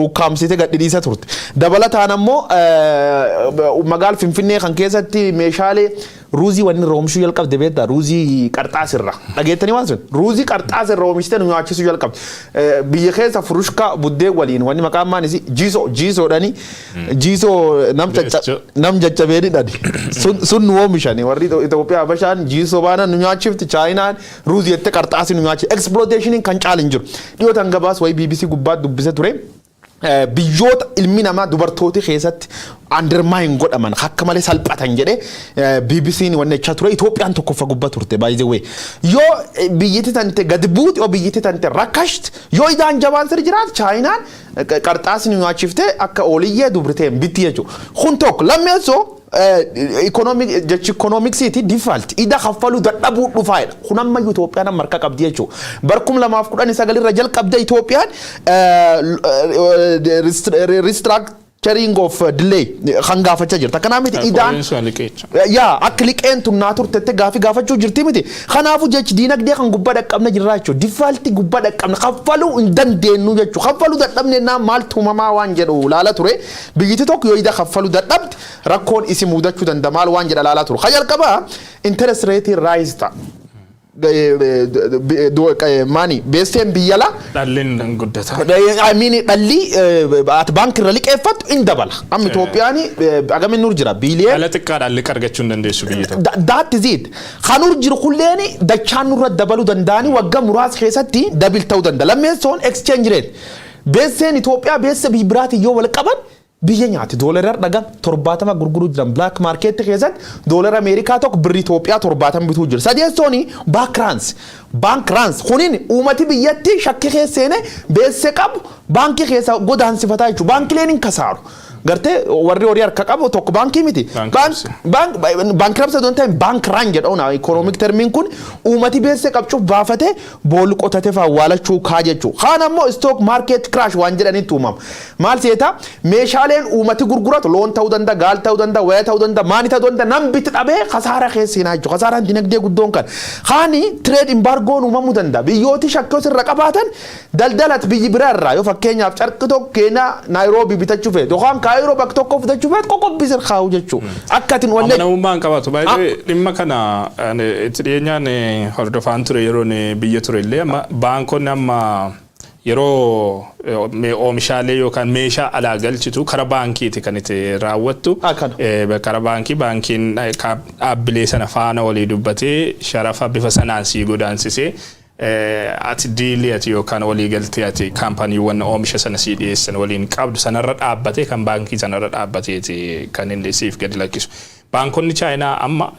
ukkaamsite gadhiisa turte. Dabalataan ammoo magaala Finfinnee kan keessatti meeshaalee ruuzii wanni irra oomishuu jalqabde beektaa, ruuzii qarxaasirra dhageettanii waan sun ruuzii qarxaasirra oomishitee nu nyaachisuu jalqabde. Biyya keessa furushka buddeen waliin wanni maqaan maanis jiisoo jiisoodhani jiisoo nam jajjabeeni dhani sun nu oomishani. Warri Itoophiyaa Habashaan jiisoo baanan nu nyaachifti, Chaayinaan ruuzii jettee qarxaasii nu nyaachifti. Exploitationiin kan caalu hin jiru. Dhiyootan gabaas wayii BBC gubbaatti dubbise ture. Biyyoota ilmi namaa dubartooti keessatti undermine godhaman, akka malee salphatan jedhe BBC'n wanni jechaa ture. Itoophiyaan tokkoffaa gubbaa turte, by the way. Yoo biyyatti tante gadi buuti, yoo biyyatti tante rakkashti, yoo idaan jabaan sirri jiraat, Chaayinaan qarxaasni nyaachiftee akka ooliyyee dubrteen bitti jechuudha. Kun tokko. Lammeessoo, jechi economicsiiti default, ida kaffaluu dadhabuu dhufaadha. Kun ammayyuu Itoophiyaan amma harka qabdi jechuudha. Bar 2019 irra jalqabde Itoophiyaan restructuring of delay kan gaafachaa jirta. Kanaaf miti idaan yaa akka liqeen tun naa turtette gaafii gaafachuu jirti miti. Kanaafuu jechi diinagdee kan gubbaa dhaqqabne jirra jechuudha. Defaultii gubbaa dhaqqabne, kaffaluu hin dandeenyu jechuudha. Kaffaluu dadhabne naa maaltu uumamaa waan jedhu laala ture. Biyyiti tokko yoo ida kaffaluu dadhabde rakkoon isi mudachuu danda'a maal waan jedha laalaa ture. Ka jalqabaa, interest rate rise ta'a. Maani beesseen biyyala. Dhalliin guddata. I mean, dhalli ati baankii irra liqeeffattu in dabala. Amma Itoophiyaan agamin nur jira biiliyeen. Dhala xiqqaadhaan liqa argachuu hin dandeessu biyyi tokko. That is it. Kan nur jiru kulleen dachaan nurra dabaluu danda'anii waggaa muraasa keessatti double ta'uu danda'a. Lammeessoon, exchange rate. Beesseen Itoophiyaa beessa biyya biraatiin yoo wal qaban biyya nyaati. Doolara dhagan 70 gurguruu jiran, black market keessatti doolara Ameerikaa tokko birri Itoophiyaa 70 bituu jira. Sadeessooni, bank runs. Bank runs kunin uummati biyyatti shakkii keessa seene beesse qabu baankii keessa godaansifataa jechuudha. Baankileen hin kasaaru. Gartee warri horii harka qabu tokko baankii miti. Bankruptcy don't time bank run jedhamu economic termiin kun uummati beesse qabcuuf baafatee boolli qotatee fa'aa awwaalachuu kaa jechuudha. Kaan ammoo stock market crash waan jedhanitti uumama. Maal seeta, meeshaaleen uummati gurguratu loon ta'uu danda'a, gaal ta'uu danda'a, waya ta'uu danda'a, maani ta'uu danda'a, nam bitti dhabee kasaara keessa seenaa jechuudha. Kasaaraan dinagdee guddoon kan. Kaani trade embargoon uumamuu danda'a. Biyyooti shakkii irra qabaatan daldalat biyyi biraa irraa yoo fakkeenyaaf carqi tokko Keenyaa Naayiroobii bitachuu feete yookaan Kaayiroo bakka tokko bitachuu feete qoqqobbii sir kaa'u jechuudha. Akka atiin wallee. Amanamummaa hin qabaatu. Baay'ee dhimma kana itti dhiyeenyaan hordofaan ture yeroon biyya ture illee. Amma baankonni amma yeroo oomishaalee yookaan meeshaa alaa galchitu kara baankiiti kan itti raawwattu. Kara baankii, baankiin dhaabbilee sana faana walii dubbatee sharafa bifa sanaan sii godaansisee, ati dealii ati yookaan walii galtee ati kaampaniiwwan oomisha sana sii dhiyeessan waliin qabdu sanarra dhaabbatee, kan baankii sanarra dhaabbateeti kan inni siif gadi lakkisu. Baankonni Chaayinaa amma,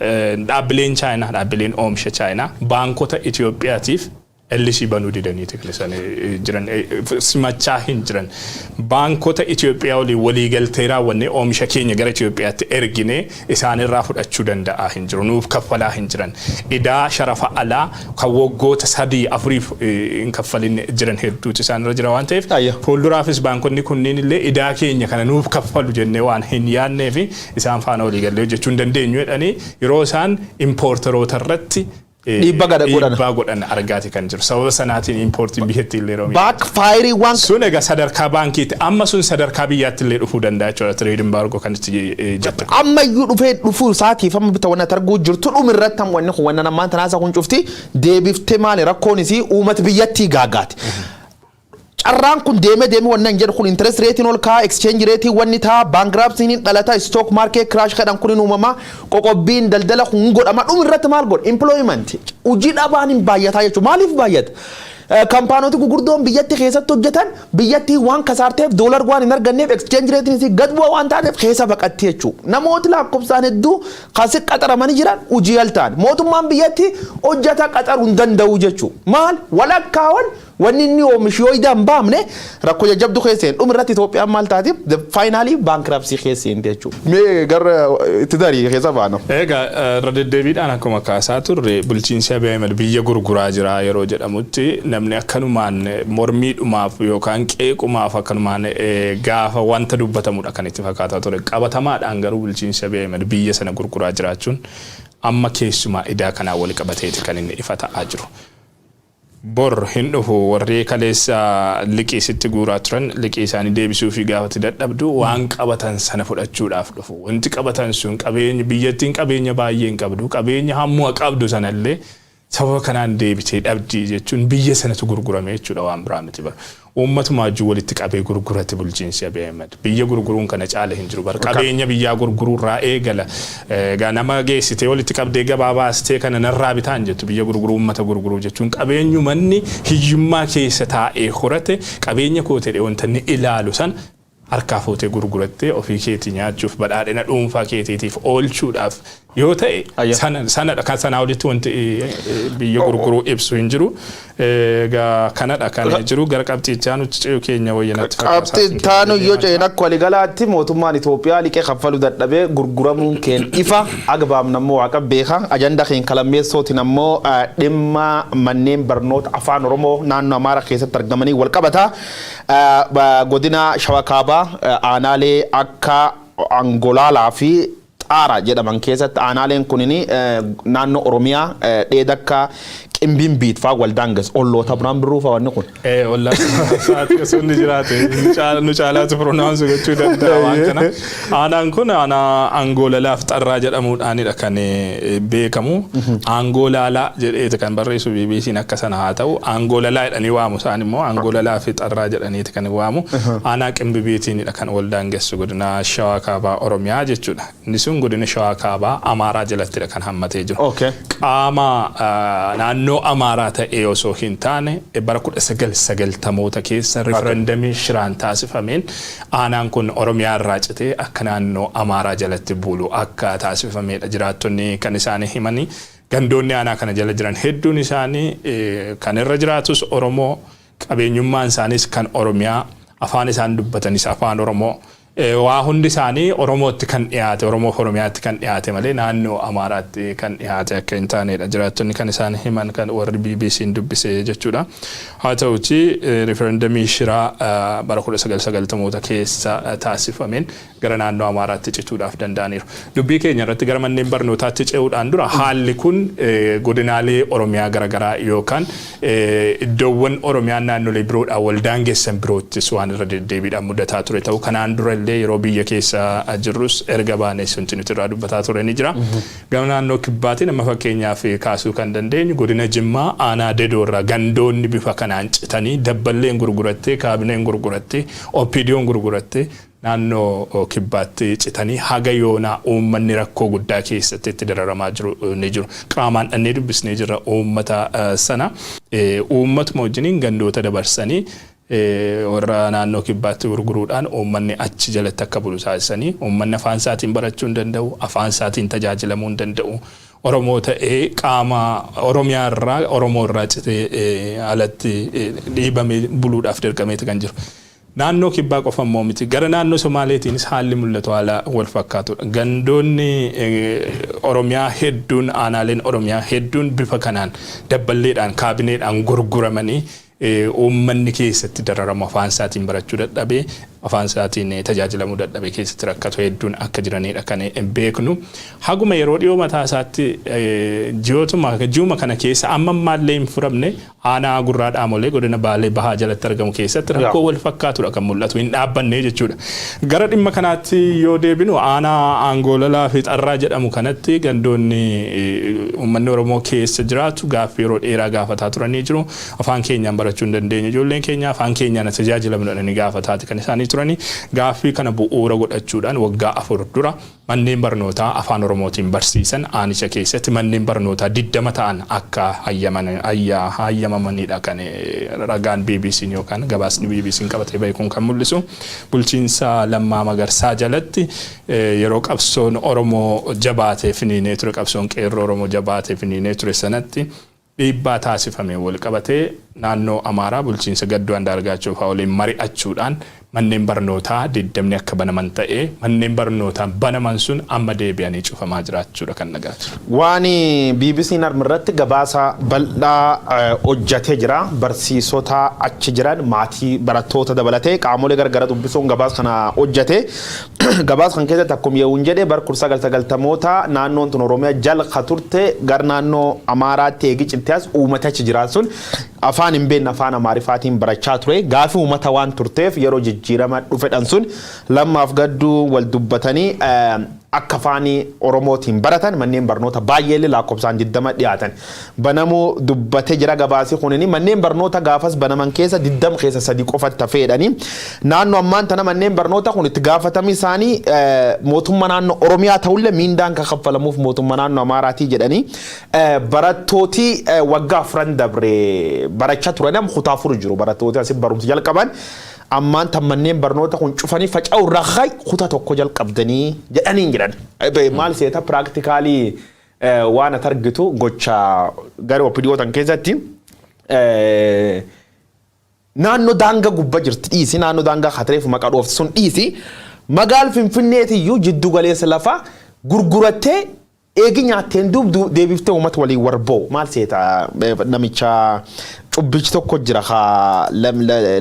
dhaabbileen Chaayinaa, dhaabbileen oomisha Chaayinaa baankota Itoophiyaatiif LC banuu didaniiti kan isaan jiran, simachaa hin jiran. Baankota Itoophiyaa waliin walii galtee raawwannee oomisha keenya gara Itoophiyaatti erginee isaanirraa fudhachuu danda'aa hin jiru. Nuuf kaffalaa hin jiran. Idaa sharafa alaa kan waggoota 3 4f hin kaffalin jiran hedduutu isaanirra jira waan ta'eef, fuulduraafis baankonni kunneen illee idaa keenya kana nuuf kaffalu jennee waan hin yaadnee fi isaan faana walii gallee hojjechuu hin dandeenyu jedhanii yeroo isaan importeroota irratti dhiibbaa gada godhan. Dhiibbaa godhan argaati kan jiru. Sababa sanaatiin importiin biyyattii illee yeroo Backfire waan. Sun egaa sadarkaa baankiitti, amma sun sadarkaa biyyaatti illee dhufuu danda'a jechuudha. Trade embargo kan itti jettu. Amma iyyuu dhufee dhufuu isaatiif amma bita wanna targuu jirtu dhumi irratti amma wanni kun wanna namaan tanaasa kun cufti deebiftee maali rakkoon isii uummata biyyattii gaagaati. Carraan kun deemee deemee wannan jedhu kun interest rateiin ol ka'a, exchange rateiin wanni ta'a, bankruptcyn dhalata, stock market crash kadhan kun hin uumama, qoqobbiin daldala kun godhama. Dhuma irratti maal godha? Employment, hojii dhabaan hin baay'ataa jechuudha. Maaliif baay'ata? Kaampaanota gurguddoon biyyatti keessatti hojjetan biyyatti waan kasaarteef, doolar waan hin arganneef, exchange rateiin gad bu'aa waan taateef keessa baqatti jechuudha. Namooti lakkoofsaan hedduu kasi qaxaramanii jiran hojii al ta'an, mootummaan biyyatti hojjeta qaxaruu hin danda'u jechuudha. Maal walakkaawwan wanni inni oomishu yoo hin baamne rakkoo jajjabdu keessa hin dhuma irratti Itoophiyaan maal taati? Finally bankruptcy keessa hin jechuudha. Mee gara itti darii keessa baana. Egaa, irra deddeebiidhaan akkuma kaasaa turre, bulchiinsi Abiy Ahmed biyya gurguraa jira yeroo jedhamutti namni akkanumaan mormiidhumaaf yookaan qeequmaaf akkanumaan gaafa wanta dubbatamudha kan itti fakkaataa ture. Qabatamaadhaan garuu bulchiinsi Abiy Ahmed biyya sana gurguraa jiraachuun amma keessumaa idaa kanaan wal qabateeti kan inni ifa ta'aa jiru. Bor hin dhufu, warri kaleessa liqii sitti guuraa turan liqii isaanii deebisuu fi gaafatti dadhabdu waan qabatan sana fudhachuudhaaf dhufu. Wanti qabatan sun qabeenya biyyattiin qabeenya baay'ee hin qabdu, qabeenya hammuma qabdu sanallee sababa kanaan deebitee dhabdii jechuun biyya sanatu gurgurame jechuudha, waan biraa miti bara. Uummatuma wajjin walitti qabee gurgurate bulchiinsi Abiy Ahmed. Biyya gurguruun kana caala hin jiru. Bara qabeenya biyyaa gurguruurraa eegala. Egaa nama geessitee walitti qabdee gabaa baastee kana narraa bitaan jettu, biyya gurguruu, uummata gurguruu jechuun qabeenyumanni hiyyummaa keessa taa'ee horate, qabeenya koo ta'e wanta inni ilaalu san harkaa fuutee gurgurattee ofii keetii nyaachuuf, badhaadhina dhuunfaa keetiitiif oolchuudhaaf yoo ta'e, sanadha. Kan sanaa olitti wanti biyya gurguruu ibsu hin jiru. Egaa kanadha kan jiru. Gara qabxiichaa nuti ce'u keenya wayyanatti. Qabxii taanu yoo ce'en, akka waliigalaatti mootummaan Itoophiyaa liqee kaffaluu dadhabee gurguramuun keen ifa agbaamna ammoo waaqa beeka. Ajandaa keen kalammeessootiin ammoo dhimma manneen barnoota afaan Oromoo naannoo Amaaraa keessatti argamanii wal qabata. Godina Shawaa Kaabaa aanaalee akka Angolaalaa fi Xaara jedhaman keessatti, aanaaleen kunin naannoo Oromiyaa dheedakka Qimbiin fa'aa waldaangas olloota biraan birruu fa'aa wanni kun. Ollaa sa'aatii osoo inni jiraate nu caalaatu pronounce gochuu danda'a waan kana. Aanaan kun aanaa Angoolalaaf Xarraa jedhamuudhaanidha kan beekamu. Angoolaalaa jedheeti kan barreessu BBC'n, akka sana haa ta'u. Angoolalaa jedhanii waamu, isaan immoo Angoolalaa fi Xarraa jedhaniiti kan waamu. Aanaa Qimbibiitiinidha kan waldaangessu, godina Shawaa Kaabaa Oromiyaa jechuudha. Inni sun godina Shawaa Kaabaa Amaaraa jalattidha kan hammatee jiru. Qaama naannoo Amaaraa ta'ee osoo hin taane, bara 1990moota keessa riferendamii shiraan taasifameen aanaan kun Oromiyaa irraa citee akka naannoo Amaaraa jalatti bulu akka taasifamedha jiraattonni kan isaanii himanii. Gandoonni aanaa kana jala jiran hedduun isaanii kan irra jiraatus Oromoo, qabeenyummaan isaanis kan Oromiyaa, afaan isaan dubbatanis afaan Oromoo, waa hundi isaanii Oromootti kan dhiyaate, Oromoof Oromiyaatti kan dhiyaate malee naannoo Amaaraatti kan dhiyaate akka hin taanedha jiraattonni kan isaan himan, kan warri BBC'n dubbise jechuudha. Haa ta'uti, riferendamii shiraa bara 1990moota keessa taasifameen gara naannoo Amaaraatti cituudhaaf danda'aniiru. Dubbii keenya irratti gara manneen barnootaatti ce'uudhaan dura, haalli kun godinaalee Oromiyaa garaagaraa yookaan iddoowwan Oromiyaan naannolee biroodhaan wal daangessan biroottis waan irra deddeebiidhaan mudataa ture ta'uu kanaan dura illee yeroo biyya keessa jirrus erga baanee wanti nuti irraa dubbataa ture ni jira. Gama naannoo kibbaatiin amma fakkeenyaaf kaasuu kan dandeenyu godina Jimmaa aanaa Dedoorraa gandoonni bifa kanaan citanii, dabballeen gurgurattee, kaabineen gurgurattee, OPDO'n gurgurattee naannoo kibbaatti citanii haga yoonaa uummanni rakkoo guddaa keessatti itti dararamaa jiru ni jiru. Qaamaan dhannee dubbisnee jirra uummata sana. Uummatuma wajjiniin gandoota dabarsanii warra naannoo kibbaatti gurguruudhaan uummanni achi jalatti akka bulu taasisanii, uummanni afaan isaatiin barachuu hin danda'u, afaan isaatiin tajaajilamuu hin danda'u. Oromoo ta'ee qaama Oromiyaa irraa, Oromoo irraa citee alatti dhiibamee buluudhaaf dirqameeti kan jiru. Naannoo kibbaa qofa immoo miti. Gara naannoo Somaaleetiinis haalli mul'atu haala wal fakkaatudha. Gandoonni Oromiyaa hedduun, aanaaleen Oromiyaa hedduun bifa kanaan dabballeedhaan, kaabineedhaan gurguramanii uummanni keessatti dararamu, afaan isaatiin barachuu dadhabee, afaan isaatiin tajaajilamuu dadhabee keessatti rakkatu hedduun akka jiranidha kan beeknu. Haguma yeroo dhiyoo mataa isaatti ji'ootuma ji'uma kana keessa amma ammaallee hin furamne, aanaa Gurraa Dhaamolee godina Baalee Bahaa jalatti argamu keessatti rakkoo wal fakkaatudha kan mul'atu, hin dhaabbanne jechuudha. Gara dhimma kanaatti yoo deebinu, aanaa Aangoololaa fi Xarraa jedhamu kanatti gandoonni uummanni Oromoo keessa jiraatu gaaffii yeroo dheeraa gaafataa turanii jiru. Afaan keenyaan barachuu barachuu hin dandeenye, ijoolleen keenya afaan keenyaan tajaajilamnu jedhanii gaafataati kan isaanii turanii. Gaaffii kana bu'uura godhachuudhaan waggaa 4 dura manneen barnootaa afaan Oromootiin barsiisan aanicha keessatti manneen barnootaa 20 ta'an akka hayyamamanidha kan ragaan BBC'n yookaan gabaasni BBC'n qabatee bahe kun kan mul'isu. Bulchiinsa Lammaa Magarsaa jalatti, yeroo qabsoon Oromoo jabaatee finiinee ture, qabsoon qeerroo Oromoo jabaatee finiinee ture sanatti, dhiibbaa taasifame wal qabatee naannoo Amaaraa bulchiinsa Gadduu Andaargaachoo fa'aa waliin mari'achuudhaan manneen barnootaa 20ni akka banaman ta'ee, manneen barnootaa banaman sun amma deebi'anii cufamaa jiraachuudha kan dhagaa jiru. Waan BBC'n harma irratti gabaasa bal'aa hojjatee jira. Barsiisota achi jiran, maatii barattoota dabalatee qaamolee gargara dubbisuun gabaasa kana hojjate. Gabaasa kan keessatti akkuma yeewun jedhe, bar 1990moota naannoon tun Oromiyaa jalqa turte gar naannoo Amaaraatti eegi citte as uummata achi jiraatu sun afaan hin beekne afaan Amaarifaatiin barachaa ture. Gaafii uummata waan turteef yeroo jijjiirama dhufedhan sun Lammaaf Gadduu wal dubbatanii akka afaan Oromootiin baratan manneen barnoota baay'eellee lakkoofsaan 20 dhiyaatan banamuu dubbatee jira gabaasii kunini. Manneen barnoota gaafas banaman keessa 20 keessa sadi qofatti hafeedhani. Naannoo ammaan tana manneen barnoota kun itti gaafatamii isaanii mootummaa naannoo Oromiyaa ta'ullee miindaan kan kaffalamuuf mootummaa naannoo Amaaraatii jedhanii, barattooti waggaa 4 dabre barachaa turan amma kutaa 4 jiru. Barattooti asii barumsa jalqaban ammaan tan manneen barnoota kun cufanii faca'u irraa hay kutaa 1 jalqabdanii jedhanii jedhan. Maal seeta, practically waan ati argitu gocha garee OPDOtan keessatti naannoo daangaa gubbaa jirti dhiisi, naannoo daangaa hatireef maqaa dhoofti sun dhiisi, magaal Finfinneetiyyuu jiddu galeessa lafaa gurgurattee eegi nyaatteen duub deebiftee uummata waliin warboo. Maal seeta, namicha cubbichi tokko jira haa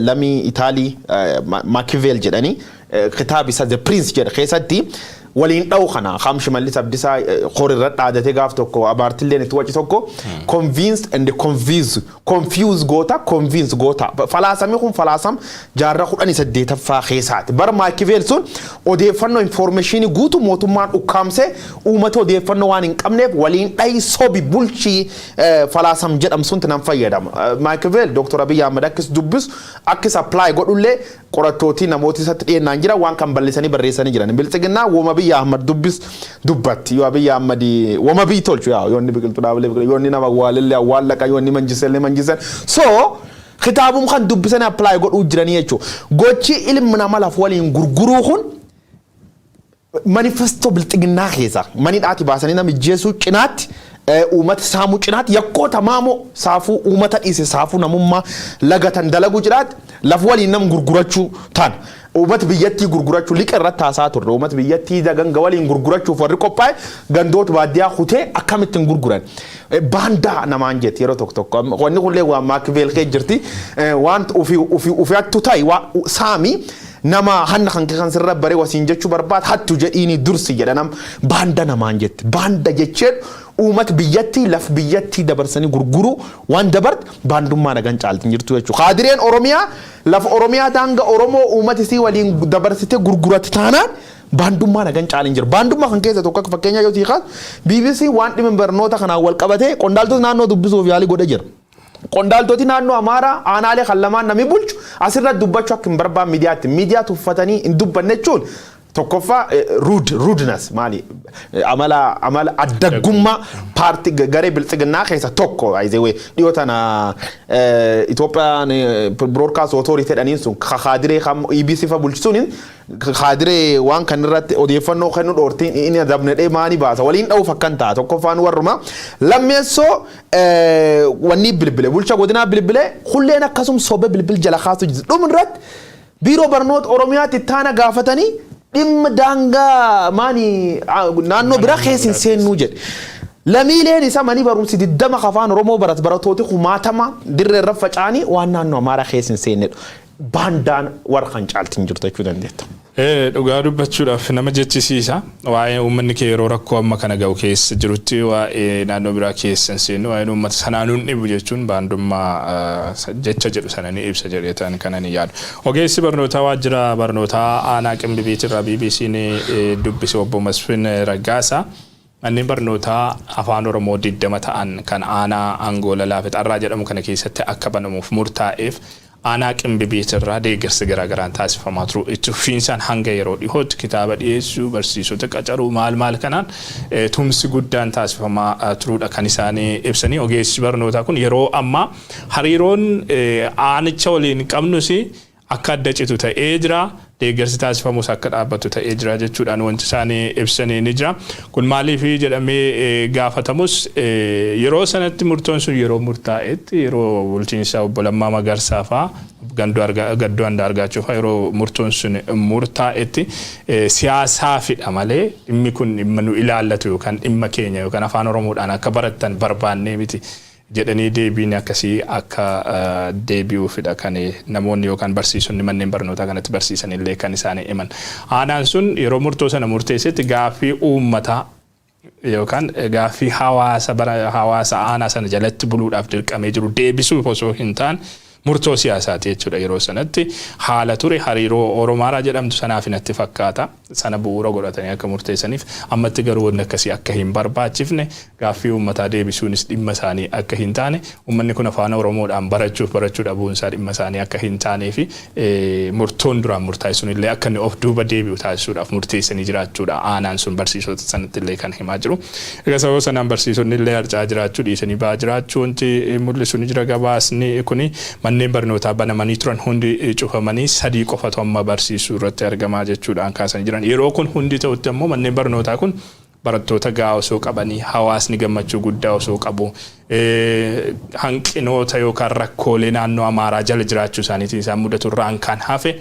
lamii Itaalii Machiavelli jedhanii, kitaaba isa The Prince jedha keessatti waliin dha'u kana kam Shimallis Abdiisaa horirra dhaadatee gaaf tokko abaartilleen itti waci tokko convinced and confused, confuse goota, convince goota. Falaasamni kun falaasam jaarraa 18ffaa keessaati. Bara Machiavelli sun odeeffannoo, information guutuu mootummaan ukkaamsee uummata odeeffannoo waan hin qabneef waliin dhahi, sobi, bulchii falaasam jedhamu sunti nan fayyadama. Machiavelli Dr. Abiy Ahmed akkis dubbisu akkis apply godhullee qorattootii namooti isatti dhiyeennaan jira waan kan bal'isanii barreessanii jiran. Biltsiginnaa wooma Abiy Ahmed dubbis dubbatti. Yoo Abiy Ahmed wooma biyyi tolchu yaa yoo inni biqiltuu dhaabalee biqiltuu, yoo inni nama awwaalellee awwaallaqa, yoo inni manjisellee manjisan. So kitaabum kan dubbisanii apply godhuu jiranii jechuudha. Gochi ilmi nama lafa waliin gurguruu kun manifestoo bilxiginnaa keessa mani dhaati baasanii nama ijjeessuu cinaatti, uummata saamuu cinaatti, yakkoota maamoo saafuu uummata dhiise, saafuu namummaa lagatan dalaguu cinaatti, lafa waliin nam gurgurachuu tan uummata biyyattii gurgurachuu liqa irratti haasaa turre. Uummata biyyattii ganga waliin gurgurachuuf warri qophaa'e gandoota baadiyyaa kutee akkamittiin gurguran. Baandaa namaan jetti yeroo tokko tokko. Wanni kunillee waan Machiavelli kee jirti, waan ofii ofii ofii hattu ta'i saami, nama hanna kan kan sirra baree wasiin jechuu barbaad hattu jedhiini dursi jedha. Nam baanda namaan jetti. Baanda jecheen uummata biyyattii laf biyyattii dabarsanii gurguruu waan dabarte baandummaa nagan caaltin jirtu jechuudha. Kaadireen Oromiyaa lafa Oromiyaa daanga Oromoo uummata isii waliin dabarsitee gurguratti taanaan baandummaa nagan caalin jiru. Baandummaa kan keessa tokko akka fakkeenyaa yoo siiqaas, BBC waan dhimma barnoota kanaan wal qabatee qondaaltota naannoo dubbisuuf yaalii godhe jira. Qondaaltoti naannoo Amaaraa aanaalee kan lamaan namni bulchu asirratti dubbachuu akka hin barbaanne miidiyaatti miidiyaa tuffatanii hin dubbanne jechuun tokkoffaa rudeness, maali, amala addaggummaa paartii garee biltsiginnaa keessa tokko. Ayizewee dhiyoo tana Itoophiyaan Broadcast Authority jedhaniin sun kaadiree EBC fa bulchisuun kaadiree waan kan irratti odeeffannoo kennu dhoortiin inni adabnedhee maani baasa waliin dha'uuf akkan ta'a. Tokkoffaan warruma lammeessoo wanni bilbile bulcha godinaa bilbile hulleen akkasum sobe bilbil jala kaasu dhum irratti biiroo barnoota Oromiyaatti taana gaafatanii dhimma daangaa maani naannoo biraa keessa hin seennuu jedhe. Lamiileen isa manii barumsi 20 afaan Oromoo barat barattooti kumaatama dirree irra faca'anii waan naannoo Amaaraa keessa hin seennedha. Baandaan warra kan caaltiin jirtu jechuu dandeetta. Dhugaa dubbachuudhaaf nama jechisiisa. Waa'ee uummanni kee yeroo rakkoo amma kana ga'u keessa jirutti waa'ee naannoo biraa keessa hin seennu, waa'een uummata sanaa nuun dhibu jechuun baandummaa jecha jedhu sana ni ibsa jedheetan kana ni yaadu. Ogeessi barnootaa waajjira barnootaa aanaa Qimbibiitirraa BBC'n dubbise obbo Masfin Raggaasaa. Manneen barnootaa Afaan Oromoo 20 ta'an kan aanaa Angoolalaa fi Xarraa jedhamu kana keessatti akka banamuuf murtaa'eef aanaa Qimbibiit irraa deeggarsi garaagaraan taasifamaa turu. Itti fufiinsaan hanga yeroo dhihootti kitaaba dhiyeessuu, barsiisota qacaruu, maal maal kanaan tumsi guddaan taasifamaa turuudha kan isaanii ibsanii. Ogeessi barnootaa kun yeroo ammaa hariiroon aanicha waliin qabnus akka adda citu ta'ee jira. Deeggarsi taasifamus akka dhaabbatu ta'ee jira jechuudhaan wanti isaanii ibsanii ni jira. Kun maaliif jedhamee gaafatamus, yeroo sanatti murtoon sun yeroo murtaa'etti, yeroo bulchiinsa obbo Lammaa Magarsaa fa'aa, Gaddoo Andaargaachoo fa'aa, yeroo murtoon sun murtaa'etti siyaasaafidha malee dhimmi kun dhimma nu ilaallatu yookaan dhimma keenya yookaan Afaan Oromoodhaan akka barattan barbaannee miti jedhanii deebiin akkasii akka deebi'uufidha kan namoonni yookaan barsiisonni manneen barnootaa kanatti barsiisan illee kan isaanii himan. Aanaan sun yeroo murtoo sana murteessetti gaaffii uummataa yookaan gaaffii hawaasa bara hawaasa aanaa sana jalatti buluudhaaf dirqamee jiru deebisuuf osoo hin taane murtoo siyaasaati jechuudha. Yeroo sanatti haala ture, hariiroo Oromaaraa jedhamtu sanaaf natti fakkaata, sana bu'uura godhatanii akka murteessaniif, ammatti garuu wanni akkasii akka hin barbaachifne, gaaffii uummataa deebisuunis dhimma isaanii akka hin taane, uummanni kun Afaan Oromoodhaan barachuuf barachuu dhabuun isaa dhimma isaanii akka hin taanee fi murtoon duraan murtaa'e sun illee akka inni of duuba deebi'u taasisuudhaaf murteessanii jiraachuudha aanaan sun barsiisota sanatti illee kan himaa jiru. Egaa sababa sanaan barsiisonni illee harcaa jiraachuu, dhiisanii ba'aa jiraachuu wanti mul'isu ni jira gabaasni kuni. Manneen barnootaa banamanii turan hundi cufamanii sadii qofatu amma barsiisuu irratti argamaa jechuudhaan kaasanii jiran. Yeroo kun hundi ta'utti ammoo manneen barnootaa kun barattoota gahaa osoo qabanii, hawaasni gammachuu guddaa osoo qabu, hanqinoota yookaan rakkoolee naannoo Amaaraa jala jiraachuu isaaniitiin isaan mudatu irraan kan hafe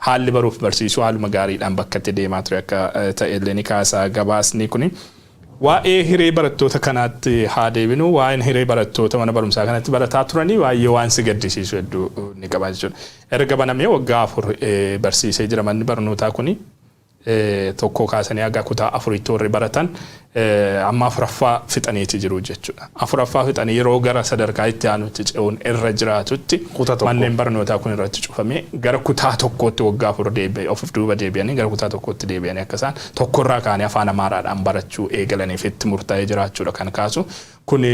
haalli baruuf barsiisuu haaluma gaariidhaan bakka itti deemaa ture akka ta'ellee ni kaasa gabaasni kuni. Waa'ee hiree barattoota kanaatti haa deebinu. Waa'een hiree barattoota mana barumsaa kanatti barataa turanii baay'ee waan si gaddisiisu hedduu ni qaba jechuudha. Erga banamee waggaa 4 barsiisee jira manni barnootaa kuni. Tokkoo kaasanii haga kutaa afuritti warri baratan amma afuraffaa fixaniiti jiru jechuudha. Afuraffaa fixanii yeroo gara sadarkaa itti aanutti ce'uun irra jiraatutti Kutaa tokko. manneen barnootaa kun irratti cufamee gara kutaa tokkootti waggaa 4 deebi'e of duuba deebi'anii gara kutaa tokkootti deebi'anii akka isaan tokkorraa kaanii Afaan Amaaraadhaan barachuu eegalaniif itti murtaa'ee jiraachuudha kan kaasu. Kun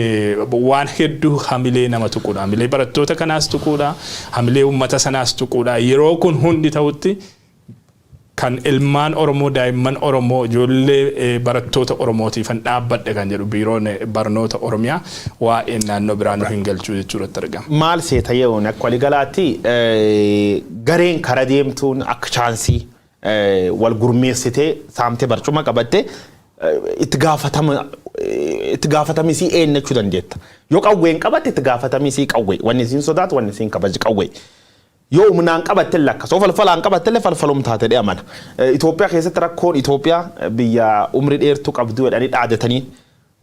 waan hedduu hamilee nama tuquudha. Hamilee barattoota kanaas tuquudha. Hamilee uummata sanaas tuquudha. Yeroo kun hundi ta'utti kan ilmaan Oromoo, daa'imman Oromoo, ijoollee barattoota Oromootiifan dhaabbadhe kan jedhu Biiroon Barnoota Oromiyaa waa'een naannoo biraa nu hin galchuu jechuu irratti argama. Maal seeta, yeroon akka waliigalaatti gareen kara deemtuun akka chance wal gurmeessitee saamtee barcuma qabatte itti gaafatama itti gaafatamisii eenyachuu dandeetta. Yoo qawween qabatte itti gaafatamisii qawwee, wanni isiin sodaatu, wanni isiin kabaji qawwee. Yoo humnaan qabatte illee akkas, yoo falfalaan qabatte illee falfalum taate dhee amana. Itoophiyaa keessatti rakkoon Itoophiyaa biyya umri dheertuu qabdu jedhanii dhaadatanii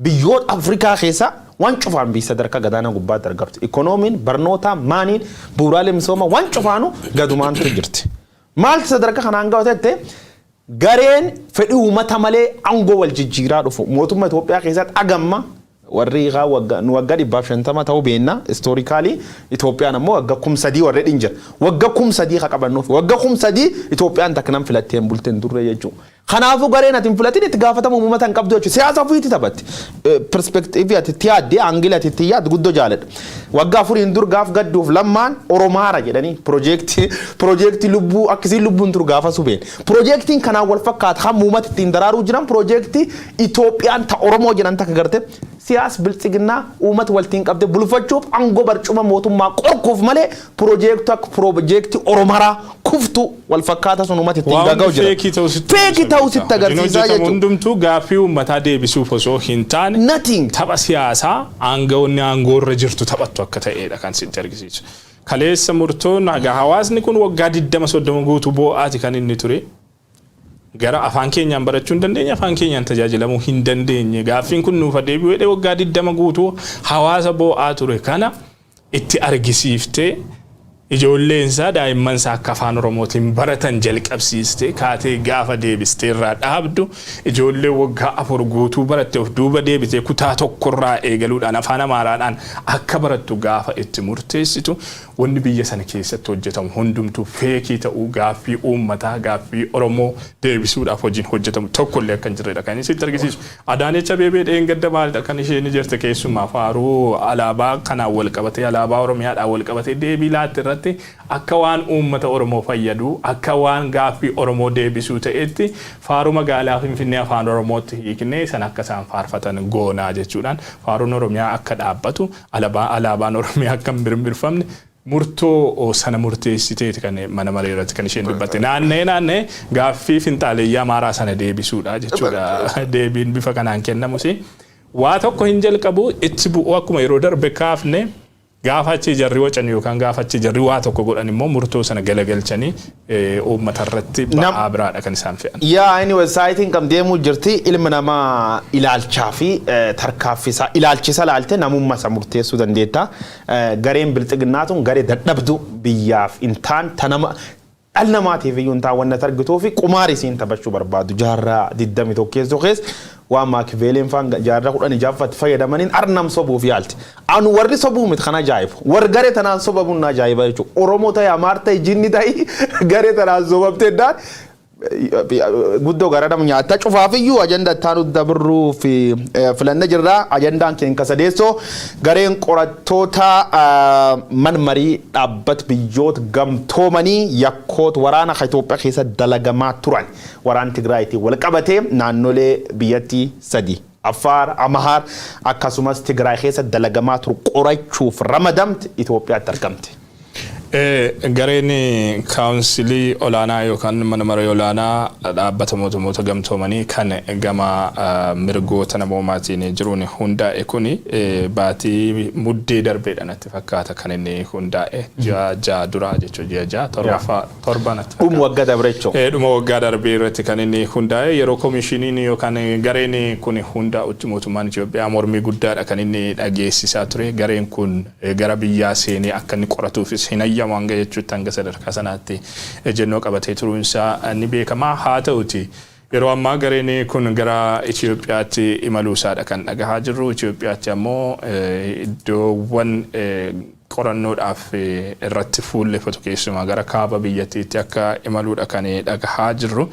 biyyoota Afrikaa keessa waan cufaan biyya sadarkaa gadaanaa gubbaatti argamti. Ikoonomiin, barnoota, maaniin, bu'uuraalee misoomaa waan cufaanu gadumaantu jirti. Maaltu sadarkaa kanaan ga'u? Gareen fedhii uummata malee aangoo wal jijjiiraa dhufu. Mootummaa Itoophiyaa keessatti agamma warri nu waggaa 150 ta'uu beenna historically. Itoophiyaan ammoo waggaa 3000 warri dhin jira. Waggaa 3000 haa qabannuuf. Waggaa 3000 Itoophiyaan takka nam filattee hin bulteen durre jechuudha. Kanaafuu gareen ati hin filatin itti gaafatamu uummata hin qabdu jechuudha. Siyaasa ofiitti taphatti. Perspective ati itti yaadde, angle ati itti yaaddu guddoo jaaladha. Waggaa 4n dur gaaf Gadduuf Lammaan Oromaara jedhanii piroojeektii lubbuu akkasiin lubbuun tur gaafa subeen. Piroojeektiin kanaan wal fakkaata kan uummata ittiin daraaruu jiran, piroojeektii Itoophiyaan ta Oromoo jedhan takka garte siyaas Biltsiginnaa uummata waltiin qabde bulfachuuf, aangoo barcuma mootummaa qorkuuf malee piroojeektii akka piroojeektii Oromaraa kuftu wal fakkaata sun uummata ittiin Waan gaga'u jira. fake ta'uu sitti Fake ta'uu sitti agarsiisaa hojjetamu jechuudha. Hundumtuu gaaffii uummataa deebisuuf osoo hin taane Nothing. tapha siyaasaa aangawoonni aangoorra jirtu taphattu akka ta'edha kan sitti argisiisu. Kaleessa murtoon haga hawaasni kun waggaa 20 30 guutuu boo'aati kan inni ture. Gara afaan keenyaan barachuu hin dandeenye, afaan keenyaan tajaajilamuu hin dandeenye. Gaaffiin kun nuuf deebi'u jedhee waggaa 20 guutuu hawaasa boo'aa ture kana itti argisiiftee Ijoolleen isaa, daa'imman isaa akka afaan Oromootiin baratan jalqabsiiste kaatee gaafa deebistee irraa dhaabdu, ijoollee waggaa 4 guutuu baratte of duuba deebitee kutaa tokkorraa eegaluudhaan afaan Amaaraadhaan akka barattu gaafa itti murteessitu, wanni biyya sana keessatti hojjetamu hundumtuu fake ta'uu, gaaffii uummataa, gaaffii Oromoo deebisuudhaaf hojiin hojjetamu tokkollee akka hin jirredha kan isitti argisiisu. Adaanech Abeebee dheengadda maalidha kan isheen jirte? Keessumaa faaruu alaabaa kanaan wal qabatee, alaabaa Oromiyaadhaan wal qabatee deebii laatte irratti akka waan uummata Oromoo fayyadu, akka waan gaaffii Oromoo deebisuu ta'etti, faaruu magaalaa Finfinnee afaan Oromootti hiiknee san akka isaan faarfatan goonaa jechuudhaan, faaruun Oromiyaa akka dhaabbatu, alaabaan Oromiyaa akka hin mirmirfamne murtoo sana murteessiteeti kan mana maree irratti kan isheen dubbatte. Naanna'ee naanna'ee gaaffii finxaaleeyyii Amaaraa sana deebisuudha jechuudha. Deebiin bifa kanaan kennamus waa tokko hin jalqabu, itti bu'u. Akkuma yeroo darbe kaafne, gaafa achi jarri wacan yookaan gaafa achi jarri waa tokko godhan immoo murtoo sana galagalchanii uummata irratti ba'aa biraadha kan isaan fe'an. Yaa, inni websaayitiin kam deemuu jirti. Ilmi namaa ilaalchaa fi tarkaaffisaa, ilaalchisa laalte namummaa isa murteessuu dandeetta. Gareen bilxiginnaa tun garee dadhabdu, biyyaaf hin taan, tanama dhala namaatiif iyyuu hin taan. Wanna argituu fi qumaari isiin taphachuu barbaadu jaarraa 21 keessoo keessa waan Maakiveeleen faan jaarraa 16ffaatti fayyadamaniin arnam sobuuf yaalti. Anu warri sobuu miti kan ajaa'ibu. Warri garee tanaan sobamuun na ajaa'iba jechuudha. Oromoo ta'e, Amaar ta'e, jinni ta'e, garee tanaan sobamtee dhaan guddoo gara nama nyaata. Cufaafiyyuu ajanda ittaanu dabruu fi filanna jirra. Ajandaan keenya sadeessoo, gareen qorattoota manmarii dhaabbata biyyoota gamtoomanii yakkoota waraana Itoophiyaa keessa dalagamaa turan waraan Tigraayitiin wal qabatee naannolee biyyattii sadi, Affaar, Amahaar akkasumas Tigraay keessa dalagamaa turu qorachuuf ramadamte Itoophiyaatti argamte. Gareen kaawunsilii olaanaa yookaan mana maree olaanaa dhaabbata mootummoota gamtoomanii kan gama mirgoota namoomaatiin jiruun hundaa'e kuni baatii Muddee darbeedha natti fakkaata kan inni hundaa'e, ji'a 6 duraa jechuudha, ji'a 6, torbaffaa, torba natti fakkaata. Dhuma waggaa dabre jechuudha. Dhuma waggaa darbee irratti kan inni hundaa'e. Yeroo koomishiniin yookaan gareen kun hundaa'utti mootummaan Itoophiyaa mormii guddaadha kan inni dhageessisaa ture. Gareen kun gara biyyaa seenee akka inni qoratuufis hin hayyamu hanga jechuutti, hanga sadarkaa sanaatti ejjennoo qabatee turuunsaa ni beekama. Haa ta'uti, yeroo ammaa gareen kun gara Itoophiyaatti imaluusaadha kan dhagahaa jirru. Itoophiyaatti ammoo iddoowwan qorannoodhaaf irratti fuulleffatu, keessumaa gara kaaba biyyattiitti akka imaluudha kan dhagahaa jirru.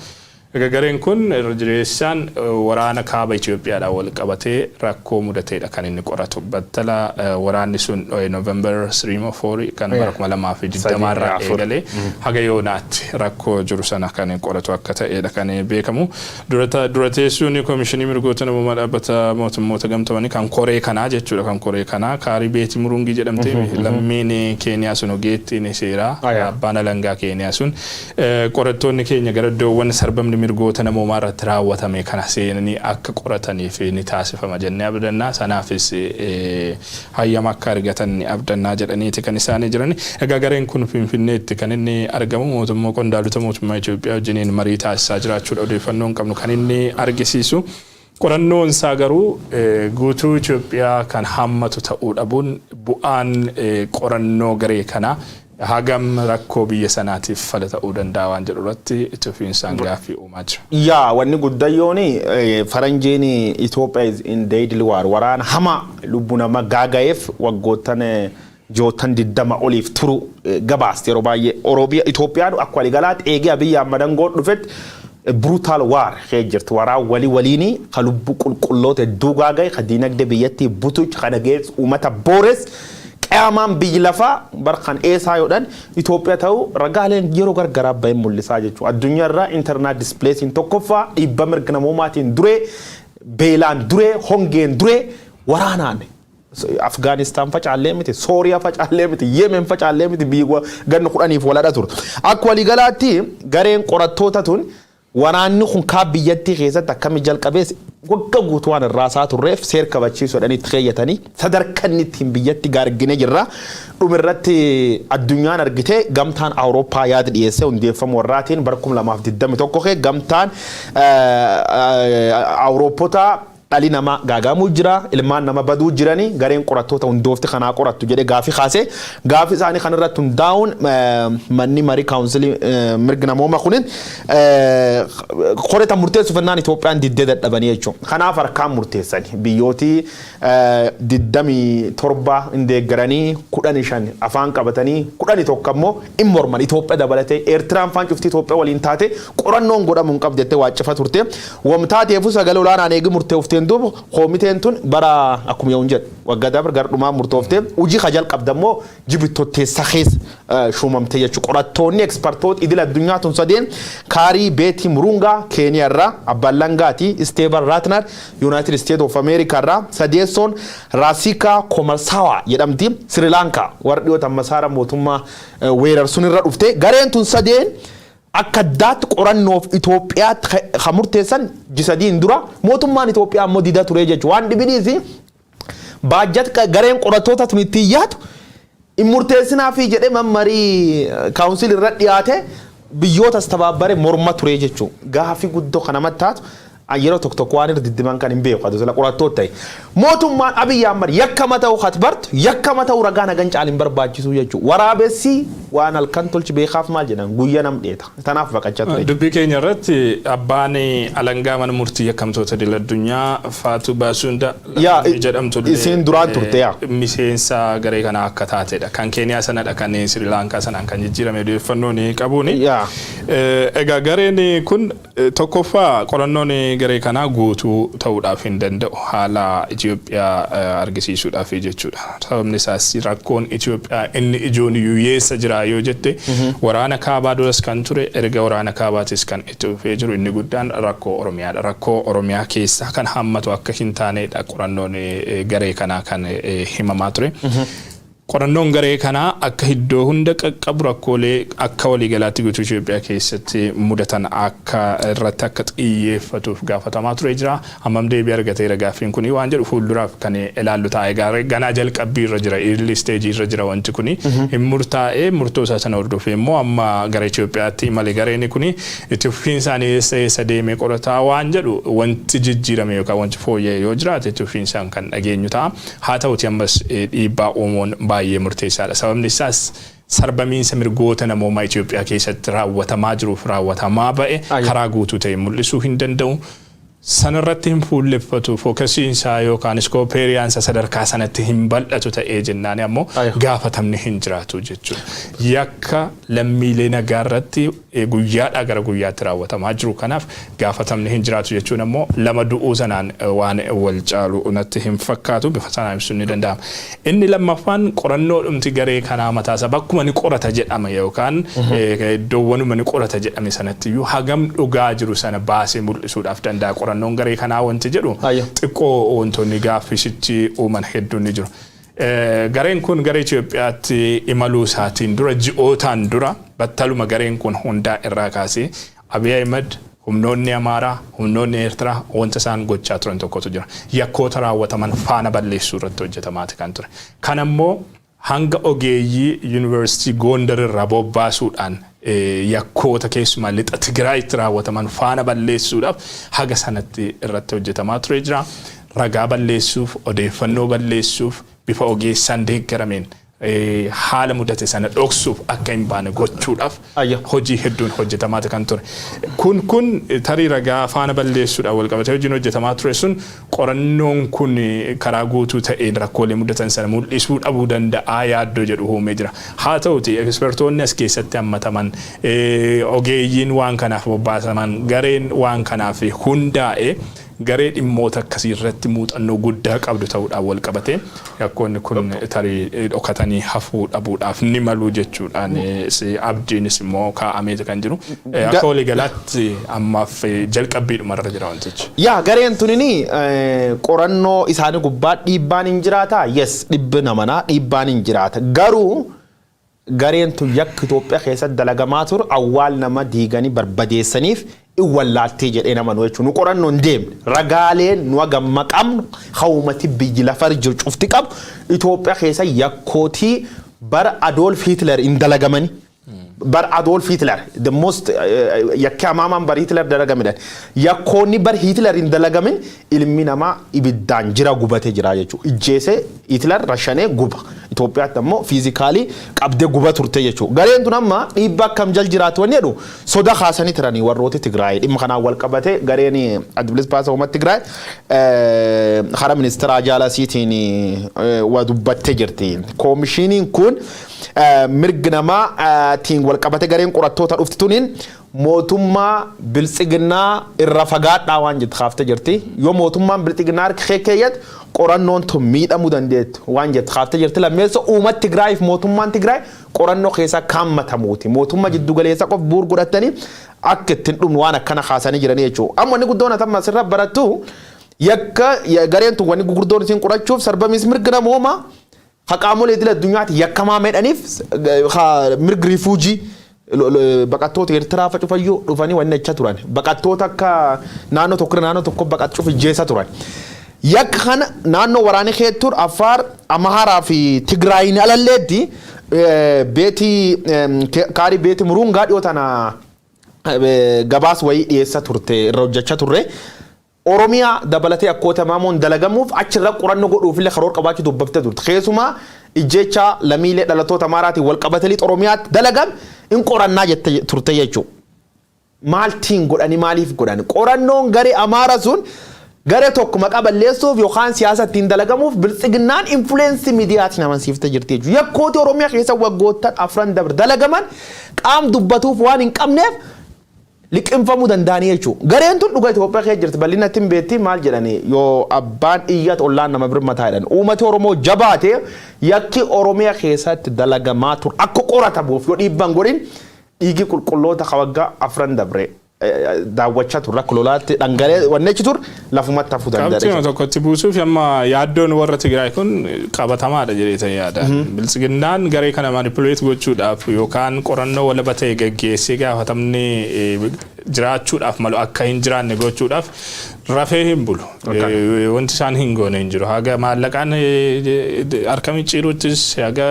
Egaa gareen kun irra jireessaan waraana kaaba Itoophiyaadhaan wal qabatee rakkoo mudateedha kan inni qoratu. Battala waraanni sun dho'e, November 3 moo 4 kan bara 2020 irraa eegalee haga yoonaatti rakkoo jiru sana kan qoratu akka ta'edha kan beekamu. Dura teessuun Koomishinii Mirgoota Namoomaa Dhaabbata Mootummoota Gamtoomanii kan koree kanaa jechuudha, kan koree kanaa Kaarii Beetii Murungii jedhamtee, lammiin Keeniyaa sun, ogeettiin seeraa abbaan alangaa Keeniyaa sun, qorattoonni keenya gara iddoowwan sarbamni mirgoota namoomaa irratti raawwatame kana seenanii akka qorataniif ni taasifama jennee abdannaa, sanaafis hayyama akka argatan ni abdannaa jedhaniiti kan isaanii jiran. Egaa gareen kun Finfinneetti kan inni argamu, mootummaa, qondaalota mootummaa Itoophiyaa wajjiniin marii taasisaa jiraachuudha odeeffannoon qabnu kan inni argisiisu. Qorannoon isaa garuu guutuu Itoophiyaa kan hammatu ta'uu dhabuun bu'aan qorannoo garee kanaa hagam rakkoo biyya sanaatiif fala ta'uu danda'a waan jedhu irratti itti fufiinsaan gaaffii uumaa jira. Yaa, wanni guddayyoon faranjiin Itoophiyaa is in deadly war, waraana hamaa lubbuu nama gaaga'eef waggoottan ji'oottan 20 oliif turu gabaaste yeroo baay'ee. Oromiyaa, Itoophiyaan akka waliigalaatti eegee Abiyyi Ahmad aangoo dhufetti brutal war kee jirti. Waraan walii waliinii ka lubbuu qulqulloota hedduu gaaga'e, ka diinagdee biyyattii butuch, ka dhageessu uummata boores, qiyaamaan biyyi lafaa barkan eesaa yoodhan Itoophiyaa ta'uu ragaaleen yeroo gargaraa baheen mul'isaa jechuudha. Addunyaarraa internal displacing tokkoffaa, dhiibba mirga namoomaatiin duree, beelaan duree, hongeen duree, waraanaan Afgaanistaan facaallee miti, Sooriyaa facaallee miti, Yemen facaallee miti, biyyi ganna 10f waladha ture. Akka waliigalaatti gareen qorattoota tun waraanni kun kaab biyyattii keessatti akkami jalqabees wagga guutuu waan irraa isaa turreef seer kabachiisuudhaan itti keeyyatanii sadarkaa inni ittiin biyyatti gaargine jirra. Dhumirratti addunyaan argite, gamtaan Awurooppaa yaada dhiyeessee hundeeffama warraatiin bara 2021 kee gamtaan Awurooppota Dhali namaa gaagaamuu jira, ilmaan nama baduu jiranii, gareen qorattoota hundoofti kanaa qorattu jedhe gaafii kaasee, gaafii isaanii kanarratti hundaa'uun manni marii councilii mirga namooma kunin koreta murteessuuf ennaan Itoophiyaan diddee dadhabanii jechuudha. Kanaaf harkaan murteessani. Biyyooti 27 hin deeggaranii, 15 afaan qabatanii, 11 ammoo hin morman. Itoophiyaa dabalatee Eertiraan faan cuftii Itoophiyaa waliin taate qorannoon godhamuu hin qabdu jettee waaccifa turte. Wamtaateefu sagalee olaanaan eegi murteefteen duuba koomiteen tun bara akkuma yoon jedhu waggaa dabre gara dhumaa murtooftee hojii ka jalqabda immoo jibitotteessa keessa shuumamte jechuudha. Qorattoonni expertoota idil addunyaa tun sadeen, Kaarii Beetii Murungaa Keeniyaa irraa abbaan Langaati, Steven Rattner United States of America irraa, sadeessoon Raasikaa Komarsaawaa jedhamti, Sri Lankaa warra dhiyootan masaara mootummaa weerarsuun irra dhufte. Gareen tun sadeen akka addaatti qorannoof Itoophiyaatti kan murteessan 3n dura, mootummaan Itoophiyaa ammoo dida ture jechuudha. Waan dhibiniisi baajjat gareen qorattoota tun itti yaadu hin murteessinaa fi jedhee mammarii council irra dhiyaate biyyoota tabaabbare morma ture jechuudha. Gaafii guddoo kan namatti taatu, yeroo tokko tokko waan irra diddiman kan hin beeku haa sila qorattoota ta'e. Mootummaan Abiyyi Ahmad yakkama ta'uu hat bartu, yakkama ta'uu ragaa nagan caalin barbaachisu jechuudha. Waraabessi waan halkan tolchi beekaaf maal jedhan, guyyaa nam dheeta. Tanaaf baqachaa ture. Dubbii keenya irratti abbaan alangaa mana murtii yakkamtoota idil addunyaa Faatu Baasuunda jedhamtu isiin duraan turte yaa. Miseensa garee kanaa akka taatedha. Kan Keeniyaa sanadha, kan Sri Lankaa sanaan kan jijjiirame odeeffannoon qabuuni. Egaa gareen kun tokkoffaa qorannoon garee kanaa guutuu ta'uudhaaf hin danda'u haala Itoophiyaa argisiisuudhaaf jechuudha. Sababni isaas rakkoon Itoophiyaa inni ijoon iyyuu eessa jira yoo jette, waraana kaabaa duras kan ture, erga waraana kaabaatis kan itti fufee jiru inni guddaan rakkoo Oromiyaadha. Rakkoo Oromiyaa keessaa kan hammatu akka hin taanedha qorannoon garee kanaa kan himamaa ture. Qorannoon garee kanaa akka iddoo hunda qaqqabu, rakkoolee akka waliigalaatti guutuu Itoophiyaa keessatti mudatan akka irratti akka xiyyeeffatuuf gaafatamaa ture jira. Hammam deebii argateera gaaffiin kuni waan jedhu fuulduraaf kan ilaallu ta'a. Egaa ganaa jalqabbii irra jira, early stage irra jira wanti kuni. Hin murtaa'ee, murtoo isaa sana hordofee immoo amma gara Itoophiyaatti imale gareen kuni itti fufiinsaan eessa eessa deemee qorataa waan jedhu, wanti jijjiirame yookaan wanti fooyya'e yoo jiraate itti fufiinsaan kan dhageenyu ta'a. Haa ta'uti ammas dhiibbaa uumuun baay'ee murteessaadha. Sababni isaas sarbamiinsa mirgoota namoomaa Itoophiyaa keessatti raawwatamaa jiruuf raawwatamaa ba'e karaa guutuu ta'e mul'isuu hin danda'u. Sanarratti hin fuulleffatu, focusiin isaa yookaan scope areaan isaa sadarkaa sanatti hin bal'atu ta'ee jennaan ammoo gaafatamni hin jiraatu jechuudha. Yakka lammiilee nagaa irratti guyyaadhaa gara guyyaatti raawwatamaa jiru kanaaf gaafatamni hin jiraatu jechuun ammoo lama du'uu sanaan waan wal caalu natti hin fakkaatu, bifa sanaan ibsuun ni danda'ama. Inni lammaffaan qorannoo dhumti garee kanaa mataasaa bakkuma ni qorata jedhama yookaan iddoowwanuma ni qorata jedhame sanatti iyyuu hagam dhugaa jiru sana baasee mul'isuudhaaf danda'a qorannoon garee kanaa wanti jedhu xiqqoo wantoonni gaaffisichi uuman hedduun ni jiru. Gareen kun gara Itoophiyaatti imaluu isaatiin dura, ji'ootaan dura, battaluma gareen kun hundaa irraa kaasee Abiy Ahmed, humnoonni Amaaraa, humnoonni Eertiraa wanta isaan gochaa turan tokkotu jira. Yakkoota raawwataman faana balleessuu irratti hojjetamaati kan ture. Kan ammoo hanga ogeeyyii Yuunivarsiitii Gondar irraa bobbaasuudhaan yakkoota keessumaa lixa Tigraayitti raawwataman faana balleessuudhaaf haga sanatti irratti hojjetamaa ture jira. Ragaa balleessuuf, odeeffannoo balleessuuf, bifa ogeessaan deeggarameen haala mudate sana dhoksuuf, akka hin baane gochuudhaaf hojii hedduun hojjetamaati kan ture. Kun tarii ragaa faana balleessuudhaan wal qabatee hojiin hojjetamaa ture sun qorannoon kun karaa guutuu ta'een rakkoolee mudatan sana mul'isuu dhabuu danda'a yaaddoo jedhu uumee jira. Haa ta'uti expertoonni as keessatti hammataman, ogeeyyiin waan kanaaf bobbaasaman, gareen waan kanaaf hundaa'e garee dhimmoota akkasii irratti muuxannoo guddaa qabdu ta'uudhaan wal qabate yakkoonni kun tarii dhokatanii hafuu dhabuudhaaf ni malu jechuudhaan abdiinis immoo kaa'ameeti kan jiru. Akka waliigalaatti ammaaf jalqabbiidhuma irra jira wantichi. Yaa, gareen tunini qorannoo isaanii gubbaa dhiibbaan hin jiraata? Yes, dhibbi namanaa dhiibbaan hin jiraata. Garuu gareen tun yakka Itoophiyaa keessatti dalagamaa ture awwaal nama diiganii barbadeessaniif in wallaaltee jedhee nama nu jechuun nu qorannoo hin deemne, ragaaleen nu hagamma qabnu hawumati biyyi lafa jiru cufti qabu, Itoophiyaa keessa yakkootii bara Adolf Hitler hin dalagamani. Bar Adolf Hitler, the most yakka hamaamaan bar Hitler dalagamidha. Yakkoonni bar Hitler hin dalagamin ilmi namaa ibiddaan jira gubatee jira jechuudha. Ijjeesee Hitler rashanee guba. Itoophiyaatti ammoo physically qabdee guba turte jechuudha. Gareen tun amma dhiibbaa akkam jal jiraatu wanni jedhu soda kaasanii turanii warrooti Tigraay. Dhimma kanaan wal qabate gareen Adda Bilisa Baasaa Uummata Tigraay karaa ministeera jaalasiitiin waa dubbattee jirti. Koomishiniin kun mirgi namaatiin wal qabate gareen qorattoota dhufti tuniin mootummaa Biltsiginnaa irra fagaadhaa waan jettu kaaftee jirti. Yoo mootummaan Biltsiginnaa harka kee keeyyate, qorannoon tun miidhamuu dandeettu waan jettu kaaftee jirti. Lammeessa, uummata Tigraayiif mootummaan Tigraay qorannoo keessa kammatamuuti. Mootummaa jiddu galeessa qof bu'uur godhatanii akka ittiin dhumnu waan akkana kaasanii jiranii jechuudha. Amma inni guddoon atamma asirra barattu, yakka gareen tun wanni gurguddoon isin qorachuuf sarbamiis mirga namoomaa haqaamolee idil addunyaati yakkamaa medhaniif mirgi refugee, baqattoota Eertiraa fa cufayyuu dhufanii wanni acha turan, baqattoota akka naannoo tokko naannoo tokko baqachuuf ijjeessa turan. Yakka kana naannoo waraanii keettur Affaar, Amaaraa fi Tigraayin alalleetti beetii kaarii beetii Muruungaa dhiyoo tana gabaas wayii dhiyeessa turte irra hojjechaa turre. Oromiyaa dabalatee akkoota maamoon dalagamuuf achirra qorannoo godhuufillee karoora qabaachuu dubbattee turte. Keessumaa ijjecha lammiilee dhalattoota Amaaraatiin wal qabatee lixa Oromiyaatti dalagame in qorannaa jette turte jechuudha. Maaltiin godhani, maaliif godhani? Qorannoon garee Amaara sun garee tokko maqaa balleessuuf yookaan siyaasa ittiin dalagamuuf Biltsiginnaan influence miidiyaatiin amansiiftee jirti jechuudha. Yakkooti Oromiyaa keessa waggoottan 4 dabre dalagaman qaam dubbatuuf waan hin qabneef liqinfamuu danda'anii jechuudha. Gareen tun dhuga Itoophiyaa keessa jirti, bal'inatti hin beekti. Maal jedhani, yoo abbaan iyyat ollaan nama birmataa jedhan. Uummati Oromoo jabaate yakki Oromiyaa keessatti dalagamaa ture akka qoratamuuf yoo dhiibban godhin, dhiigi qulqulloota waggaa 4 dabre daawwachaa turre akka lolaatti dhangalee wanni achi ture lafumatti hafuu danda'a. Qabxii tokkotti buusuuf, amma yaaddoon warra Tigraay kun qabatamaadha jedhee yaada. Biltsiginnaan garee kana manipulate gochuudhaaf yookaan qorannoo walaba ta'e gaggeessee gaafatamni jiraachuudhaaf malu akka hin jiraanne gochuudhaaf rafee hin bulu. Wanti isaan hin goone hin jiru. Haga maallaqaan harka micciiruuttis, haga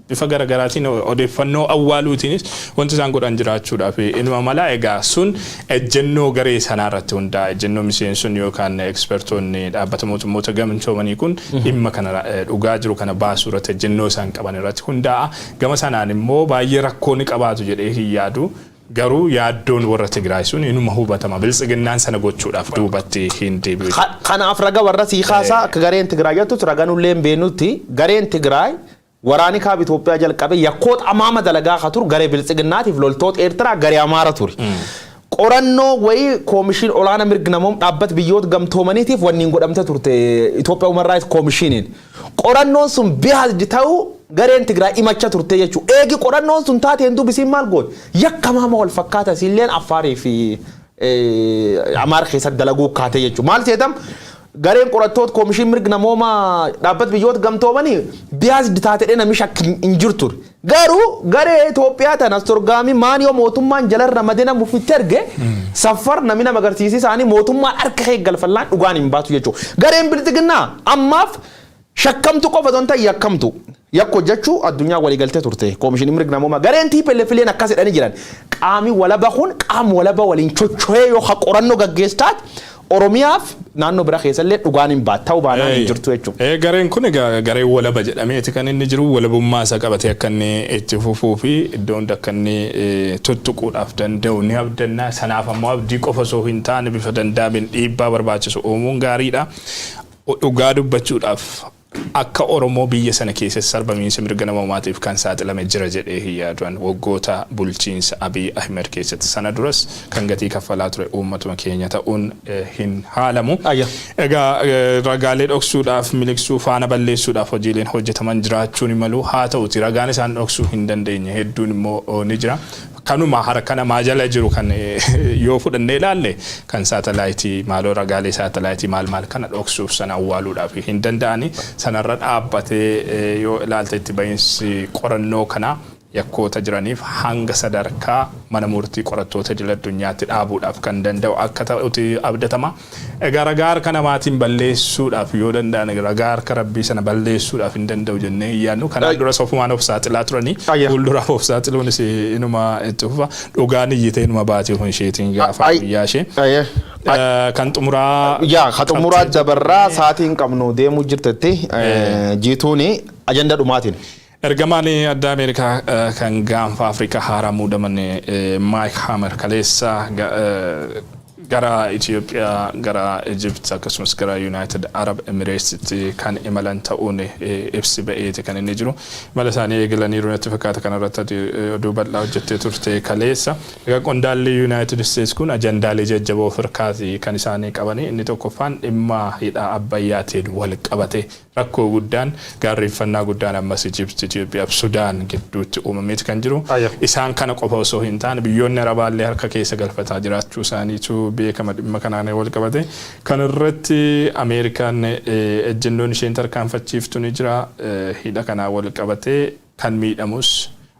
bifa garaagaraatiin odeeffannoo awwaaluutiinis wanti isaan godhan jiraachuudhaaf inuma mala. Egaa sun ejjennoo garee sanaa irratti hundaa'a. Ejjennoo miseensonni yookaan ekspertoonni Dhaabbata Mootummoota Gamtoomanii kun dhimma kana dhugaa jiru kana baasuu irratti ejjennoo isaan qaban irratti hundaa'a. Gama sanaan immoo baay'ee rakkoo ni qabaatu jedhee hin yaadu. Garuu yaaddoon warra Tigraay sun inuma hubatama. Biltsiginnaan sana gochuudhaaf duubatti hin deebi'u. Kanaaf raga warra sii kaasaa akka gareen Tigraay jettus raga nullee hin beeknutti, gareen Tigraay waraani kaaba Itoophiyaa jalqabe yakkoota amaama dalagaa ka ture garee Biltsiginnaatiif loltoota Eertiraa garee Amaara ture. Qorannoo wayii koomishin olaanaa mirga namoom dhaabbata Biyyoota Gamtoomaniitiif wanni godhamte turte Itoophiyaa Human Rights Commissioniin. Qorannoon sun biased ta'uu gareen Tigraay himachaa turte jechuudha. Eegi qorannoon sun taateen dubbisiin maal goote? Yakka maama wal fakkaata isiilleen Affaarii fi Amaara keessatti dalaguu kaate jechuudha. Maal seetam, gareen qorattoota koomishin mirga namoomaa dhaabbata Biyyoota Gamtoomanii biased taatee namni shakki hin jirtu. Garuu garee Itoophiyaa tana astorgaamii maan yoo mootummaan jalarra ramadee nama ofitti erge saffar namni nama agarsiisi isaanii mootummaan harka kee galfallaan dhugaan hin baatu jechuudha. Gareen Bilxiginnaa ammaaf shakkamtu qofa osoo hin ta'in yakkamtu. Yakka hojjechuu addunyaa waliigaltee turte. Koomishinii mirga namoomaa gareen TPLF illeen akkas jedhanii jiran. Qaami walaba kun qaama walaba waliin chocho'ee yoo qorannoo gaggeessaat Oromiyaaf naannoo bira keessallee dhugaan hin baat ta'uu baanaan hin jirtu jechuudha. Gareen kun egaa garee walaba jedhameeti kan inni jiru. Walabummaa isaa qabatee akka inni itti fufuu fi iddoo hunda akka inni tuttuquudhaaf danda'u ni abdanna. Sanaaf ammoo abdii qofa osoo hin taane bifa danda'ameen dhiibbaa barbaachisu uumuun gaariidha. Dhugaa dubbachuudhaaf, akka Oromoo biyya sana keessatti sarbamiinsa mirga namoomaatiif kan saaxilame jira jedhee hin yaaduan waggoota bulchiinsa Abiy Ahmed keessatti. Sana duras kan gatii kaffalaa ture uummatuma keenya ta'uun hin haalamu. Egaa ragaalee dhoksuudhaaf, miliqsuu, faana balleessuudhaaf hojiileen hojjetaman jiraachuu ni malu. Haa ta'uti, ragaan isaan dhoksuu hin dandeenye hedduun immoo ni jira. Kanuma harka namaa jala jiru kan yoo fudhannee ilaalle, kan saatalaayitii maaloo, ragaalee saatalaayitii maal maal kana dhoksuuf, sana awwaaluudhaaf hin danda'ani. Sanarra dhaabbatee yoo ilaalte, itti bahiinsi qorannoo kanaa Yakkoota jiraniif hanga sadarkaa mana murtii qorattoota idil addunyaatti dhaabuudhaaf kan danda'u akka ta'uti abdatama. Egaa ragaa harka namaatiin balleessuudhaaf yoo danda'an, ragaa harka rabbii sana balleessuudhaaf hin danda'u jennee hin yaadnu. Kanaan duras ofumaan of saaxilaa turanii, fuulduraaf of saaxiluunis inuma itti fufa. Dhugaan iyyitee inuma baatee ofuma isheetiin gaafa guyyaa ishee. Kan xumuraa Yaa ka xumuraa dabarraa, sa'aatiin qabnu deemuu jirtetti jiituuni ajanda dhumaatiin. Ergamaan addaa Ameerikaa kan gaanfa Afrikaa haaraa muudaman Maayik Hamer kaleessa gara Itoophiyaa, gara Ijipt, akkasumas gara United Arab Emiratesitti kan imalan ta'uun ibsi ba'eeti kan inni jiru. Imala isaanii eegalaniiru natti fakkaata. Kanarratti oduu bal'aa hojjettee turte kaleessa. Egaa qondaalli United States kun ajandaalee jajjaboo of harkaati kan isaanii qabanii. Inni tokkoffaan dhimma hidha Abbayyaatiin wal qabate, rakkoo guddaan, gaarreeffannaa guddaan ammas Ijipt, Itoophiyaa fi Sudaan gidduutti uumameeti kan jiru. Isaan kana qofa osoo hin taane, biyyoonni Arabaallee harka keessa galfataa jiraachuu isaaniitu beekama dhimma kanaan wal qabate. Kan irratti Ameerikaan ejjennoon isheen tarkaanfachiiftu ni jira. Hidha kanaan wal qabatee kan miidhamus,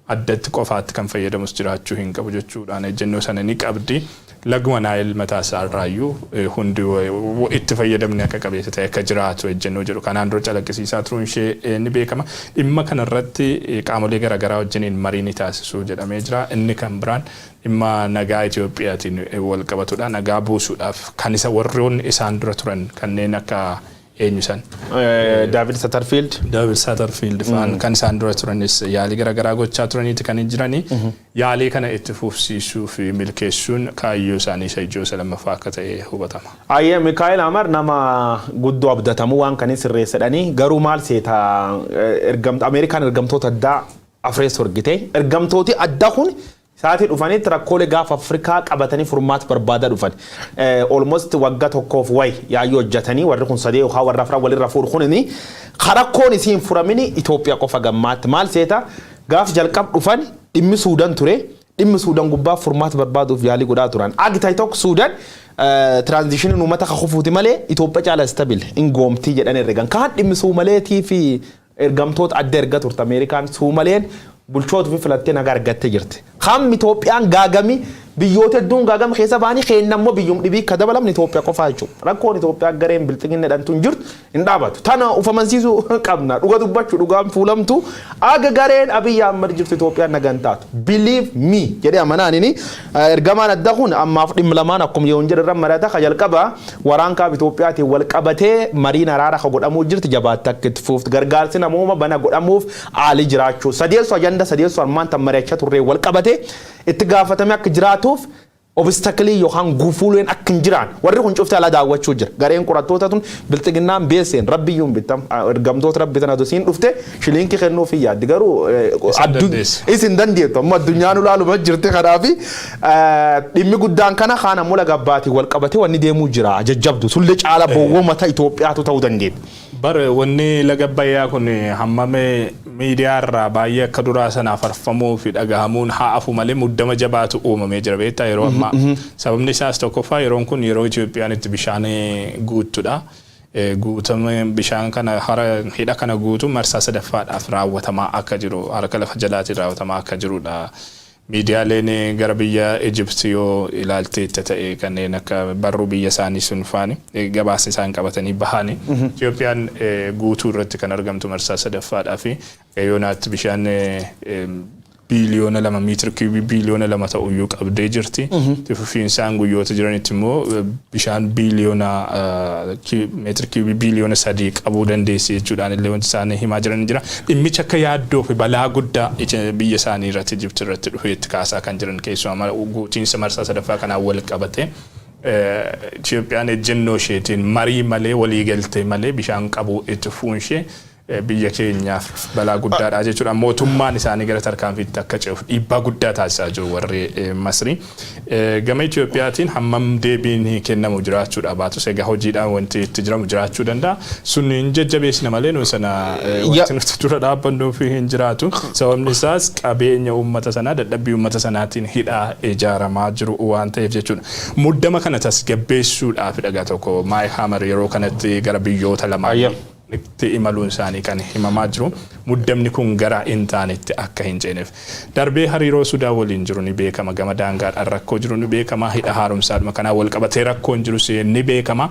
addatti qofaatti kan fayyadamus jiraachuu hin qabu jechuudhaan ejjennoo sana ni qabdi. Laguma Naayil mataa isaa irraayyuu hundi itti fayyadamni akka qabeessa ta'e akka jiraatu ejjennoo jedhu kanaan dura calaqqisiisaa turuun ishee ni beekama. Dhimma kanarratti qaamolee garaagaraa wajjiniin marii ni taasisuu jedhamee jira. Inni kan biraan dhimma nagaa Itoophiyaatiin wal qabatudha. Nagaa buusuudhaaf kan isa warroonni isaan dura turan kanneen akka eenyu san? David Satterfield. David Satterfield faan kan isaan dura turanis yaalii garaagaraa gochaa turaniiti kan jiranii. Yaalii kana itti fufsiisuu fi milkeessuun kaayyoo isaanii isa ijoo isa lammaffaa akka ta'e hubatama. Ayyee, Mikaa'el Amar nama guddoo abdatamu waan kan sirreessadhanii. Garuu maal seeta, Ameerikaan ergamtoota addaa afrees horgite. Ergamtooti addaa kun sa'aatii dhufanitti rakkoolee gaafa Afrikaa qabatanii furmaata barbaadaa dhufan. Almost waggaa tokkoof wayi yaayyoo hojjetanii warri kun sadee yookaan warra afran walirra fuudhu kunini rakkoon isiin furamini Itoophiyaa qofa gammaatti. Maal seeta, gaaf jalqab dhufan dhimmi Suudaan ture. Dhimmi Suudaan gubbaa furmaata barbaaduuf yaalii godhaa turan. Agitaay tokko Suudaan transitioniin uummata kufuuti malee Itoophiyaa caala stable hin goomtii jedhan herregan. Kaan dhimmi Suumaleetii fi ergamtoota adda erga turte Ameerikaan, Suumaleen bulchoota fi filattee nagaa argattee jirti. Kam Itoophiyaan gaagami, biyyoota hedduun gaagama keessa ba'anii, keenya immoo biyyum dhibii akka dabalamne Itoophiyaa qofaa jechuudha. Rakkoon Itoophiyaa gareen bilxiginni jedhamtu hin jirtu, hin dhaabatu. Tana ufamansiisuu qabna. Dhuga dubbachuu, dhugaan fuulamtu aga gareen Abiyyi Ahmad jirtu Itoophiyaan nagaan taatu. Believe me jedhee amanaanini ergamaan adda kun ammaaf dhimma lamaan akkuma yoo hin jedhe irra marata. Ka jalqaba waraan kaaba Itoophiyaatiin wal qabatee mariin araara ka godhamuu jirti jabaatte akka itti fuuftu, gargaarsi namooma bana godhamuuf haalli jiraachuu, sadeessu ajanda sadeessu armaan tan mari'achaa turree wal qabate itti gaafatame akka jiraatuuf, obstacle yookaan gufuuleen akka hin jiraan warri kun cufte ala daawwachuu jira. Gareen qorattoota tun bilxiginnaan beeseen rabbiyyuun bittam ergamtoota rabbi tana dosiin dhufte shiliinkii kennuuf hin yaaddi, garuu isin dandeettu amma addunyaan ulaaluma jirti. Kanaafi dhimmi guddaan kana. Kaan ammoo laga abbaatiin wal qabatee wanni deemuu jira jajjabdu sullee caala boowwoo mata Itoophiyaatu ta'uu dandeetti. Bar wanni laga Abbayyaa kun hammame miidiyaa irraa baay'ee akka duraa sanaaf farfamuu fi dhagahamuun haa afu malee, muddama jabaatu uumamee jira, beektaa, yeroo ammaa. Sababni isaas tokkoffaa yeroon kun yeroo Itoophiyaan itti bishaan guuttudha. Guutama bishaan kana, hara hidha kana guutuu marsaa sadaffaadhaaf raawwatamaa akka jiru, harka lafa jalaatiin raawwatamaa akka jirudha. Miidiyaaleen gara biyya Ijipt yoo ilaalteetta ta'e, kanneen akka barruu biyya isaanii sun faani gabaasa isaan qabatanii bahani. Itoophiyaan guutuu irratti kan argamtu marsaa sadaffaadhaa fi yoonaatti bishaan biiliyoona 2, meter cube biiliyoona 2 ta'uyyuu qabdee jirti. Itti fufiinsaan guyyoota jiranitti immoo bishaan biiliyoona meter cube biiliyoona 3 qabuu dandeessi jechuudhaan illee wanti isaan himaa jiran jira. Dhimmicha akka yaaddoo fi balaa guddaa biyya isaanii irratti, Ijipti irratti dhufee itti kaasaa kan jiran, keessumaa guutiinsa marsaa sadaffaa kanaan wal qabate. Itoophiyaan ejjennoo isheetiin marii malee, waliigaltee malee bishaan qabuu itti fufuun ishee biyya keenyaaf balaa guddaadha jechuudha. Mootummaan isaanii gara tarkaanfiitti akka ce'uuf dhiibbaa guddaa taasisaa jiru warri Masrii. Gama Itoophiyaatiin hammam deebiin kennamu jiraachuudha baatus, egaa hojiidhaan wanti itti jiramu jiraachuu danda'a. Sun hin jajjabeessina malee nuyi sana wanti nuti dura dhaabbannuuf hin jiraatu. Sababni isaas qabeenya uummata sanaa, dadhabbii uummata sanaatiin hidhaa ijaaramaa jiru waan ta'eef jechuudha. Muddama kana tasgabbeessuudhaaf dhagaa tokko Maayik Haamar yeroo kanatti gara biyyoota lamaa Itti imaluun isaanii kan himamaa jiru, muddamni kun gara hin taanetti akka hin ceeneef. Darbee hariiroo Sudaan waliin jiru ni beekama, gama daangaadhaan rakkoo jiru ni beekama, hidha haaromsaadhuma kanaan wal qabatee rakkoon jirus ni beekama.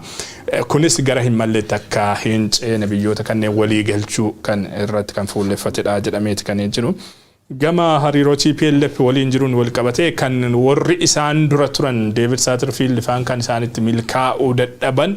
Kunis gara hin malletti akka hin ceene biyyoota kanneen walii galchuu kan irratti kan fuulleffatedha jedhameeti kan jiru. Gama hariiroo TPLF waliin jiruun wal qabatee kan warri isaan dura turan David Satterfield faan kan isaanitti milkaa'uu dadhaban,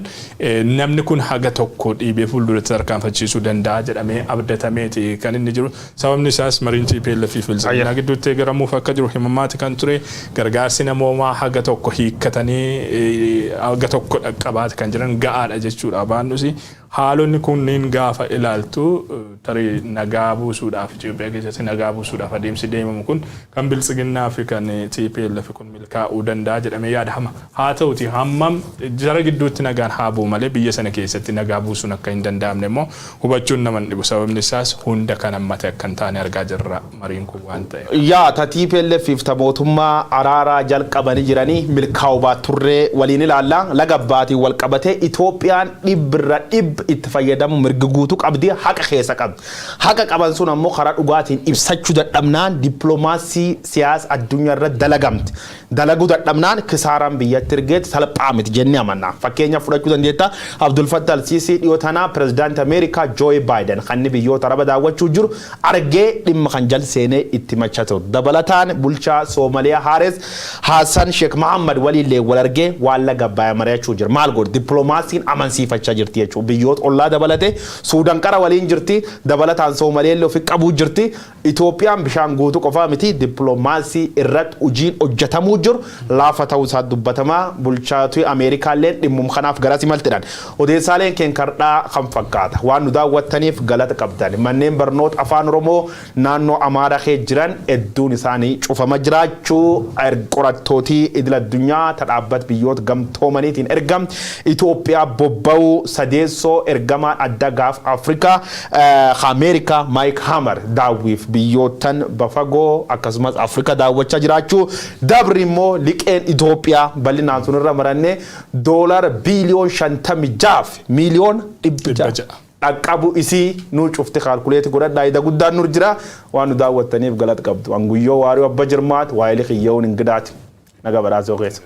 namni kun haga tokko dhiibee fuulduratti tarkaanfachiisuu danda'a jedhamee abdatameeti kan inni jiru. Sababni isaas mariin TPLF fi Biltsiginnaa gidduutti eegalamuuf akka jiru himamaati kan ture. Gargaarsi namoomaa haga tokko hiikkatanii haga tokko dhaqqabaati kan jiran, ga'aadha jechuudha baannus. Haalonni kunniin gaafa ilaaltu, tarii nagaa buusuudhaaf, Itoophiyaa keessatti nagaa buusuudhaaf adeemsi deemamu kun kan Biltsiginnaa fi kan TPLF kun milkaa'uu danda'a jedhamee yaadama. Haa ta'uti hammam jara gidduutti nagaan haa bu'u malee, biyya sana keessatti nagaa buusuun akka hin danda'amne immoo hubachuun nama hin dhibu. Sababni isaas hunda kan hammate akka hin taane argaa jirra mariin kun waan ta'eef. Yaa ta TPLF fi ta mootummaa araaraa jalqabanii jiranii milkaa'uu baatturree waliin ilaalla. Laga abbaatiin wal qabatee Itoophiyaan dhibbirra dhibba itti fayyadamu mirga guutuu qabdi, haqa keessa qabdi. Haqa qaban sun ammoo karaa dhugaatiin ibsachuu dadhabnaan, dippiloomaasii siyaasa addunyaa irratti dalagamti. Dalaguu dadhabnaan kisaaraan biyyatti ergeet salphaa miti jennee amanna. Fakkeenya fudhachuu dandeetta. Abdul Fattah al-Sisi dhiyoo tanaa pirezidaantii Ameerikaa Joe Biden kan inni biyyoota Araba daawwachuu jiru argee dhimma kan jal seenee itti machatu. Dabalataan bulchaa Soomaliyaa Haares Hassan Sheikh Mohammad waliillee wal argee waan laga Abbayaa mari'achuu jira. Maal godhu? Dippiloomaasiin amansiifachaa jirti jechuudha. Biyyoota ollaa dabalatee Suudaan qara waliin jirti. Dabalataan Soomaliyaa ofi qabuu jirti. Itoophiyaan bishaan guutuu qofaa miti, dippiloomaasii irratti hojiin hojjetamuu jiru laafa ta'uu isaa dubbatamaa. Bulchaatu Ameerikaallee dhimmum kanaaf garas imaltidhaan. Odeessaaleen keen kardhaa kan fakkaata. Waan nu daawwattaniif galata qabdan. Manneen barnoota Afaan Oromoo naannoo Amaaraa keessa jiran hedduun isaanii cufama jiraachuu qorattootii idil addunyaa dhaabbata Biyyoota Gamtoomaniitiin ergam Itoophiyaa bobba'uu, sadeessoo ergamaan adda gaaf Afrikaa Ameerikaa Mike Hammer daawwiif biyyootan bafagoo akkasumas Afrikaa daawwachaa jiraachuu, dabri immoo liqeen Itoophiyaa bal'inaan sunirra marannee $56 miiliyoon 600 dhaqqabu isii nu cufti calculate godhadhaa. Ida guddaan nur jira. Waan nu daawwattaniif galata qabdu. Anguyyoo Waarii Abba Jirmaat, waayilii xiyyeewwan Ingidaati. Naga badhaasoo keessa.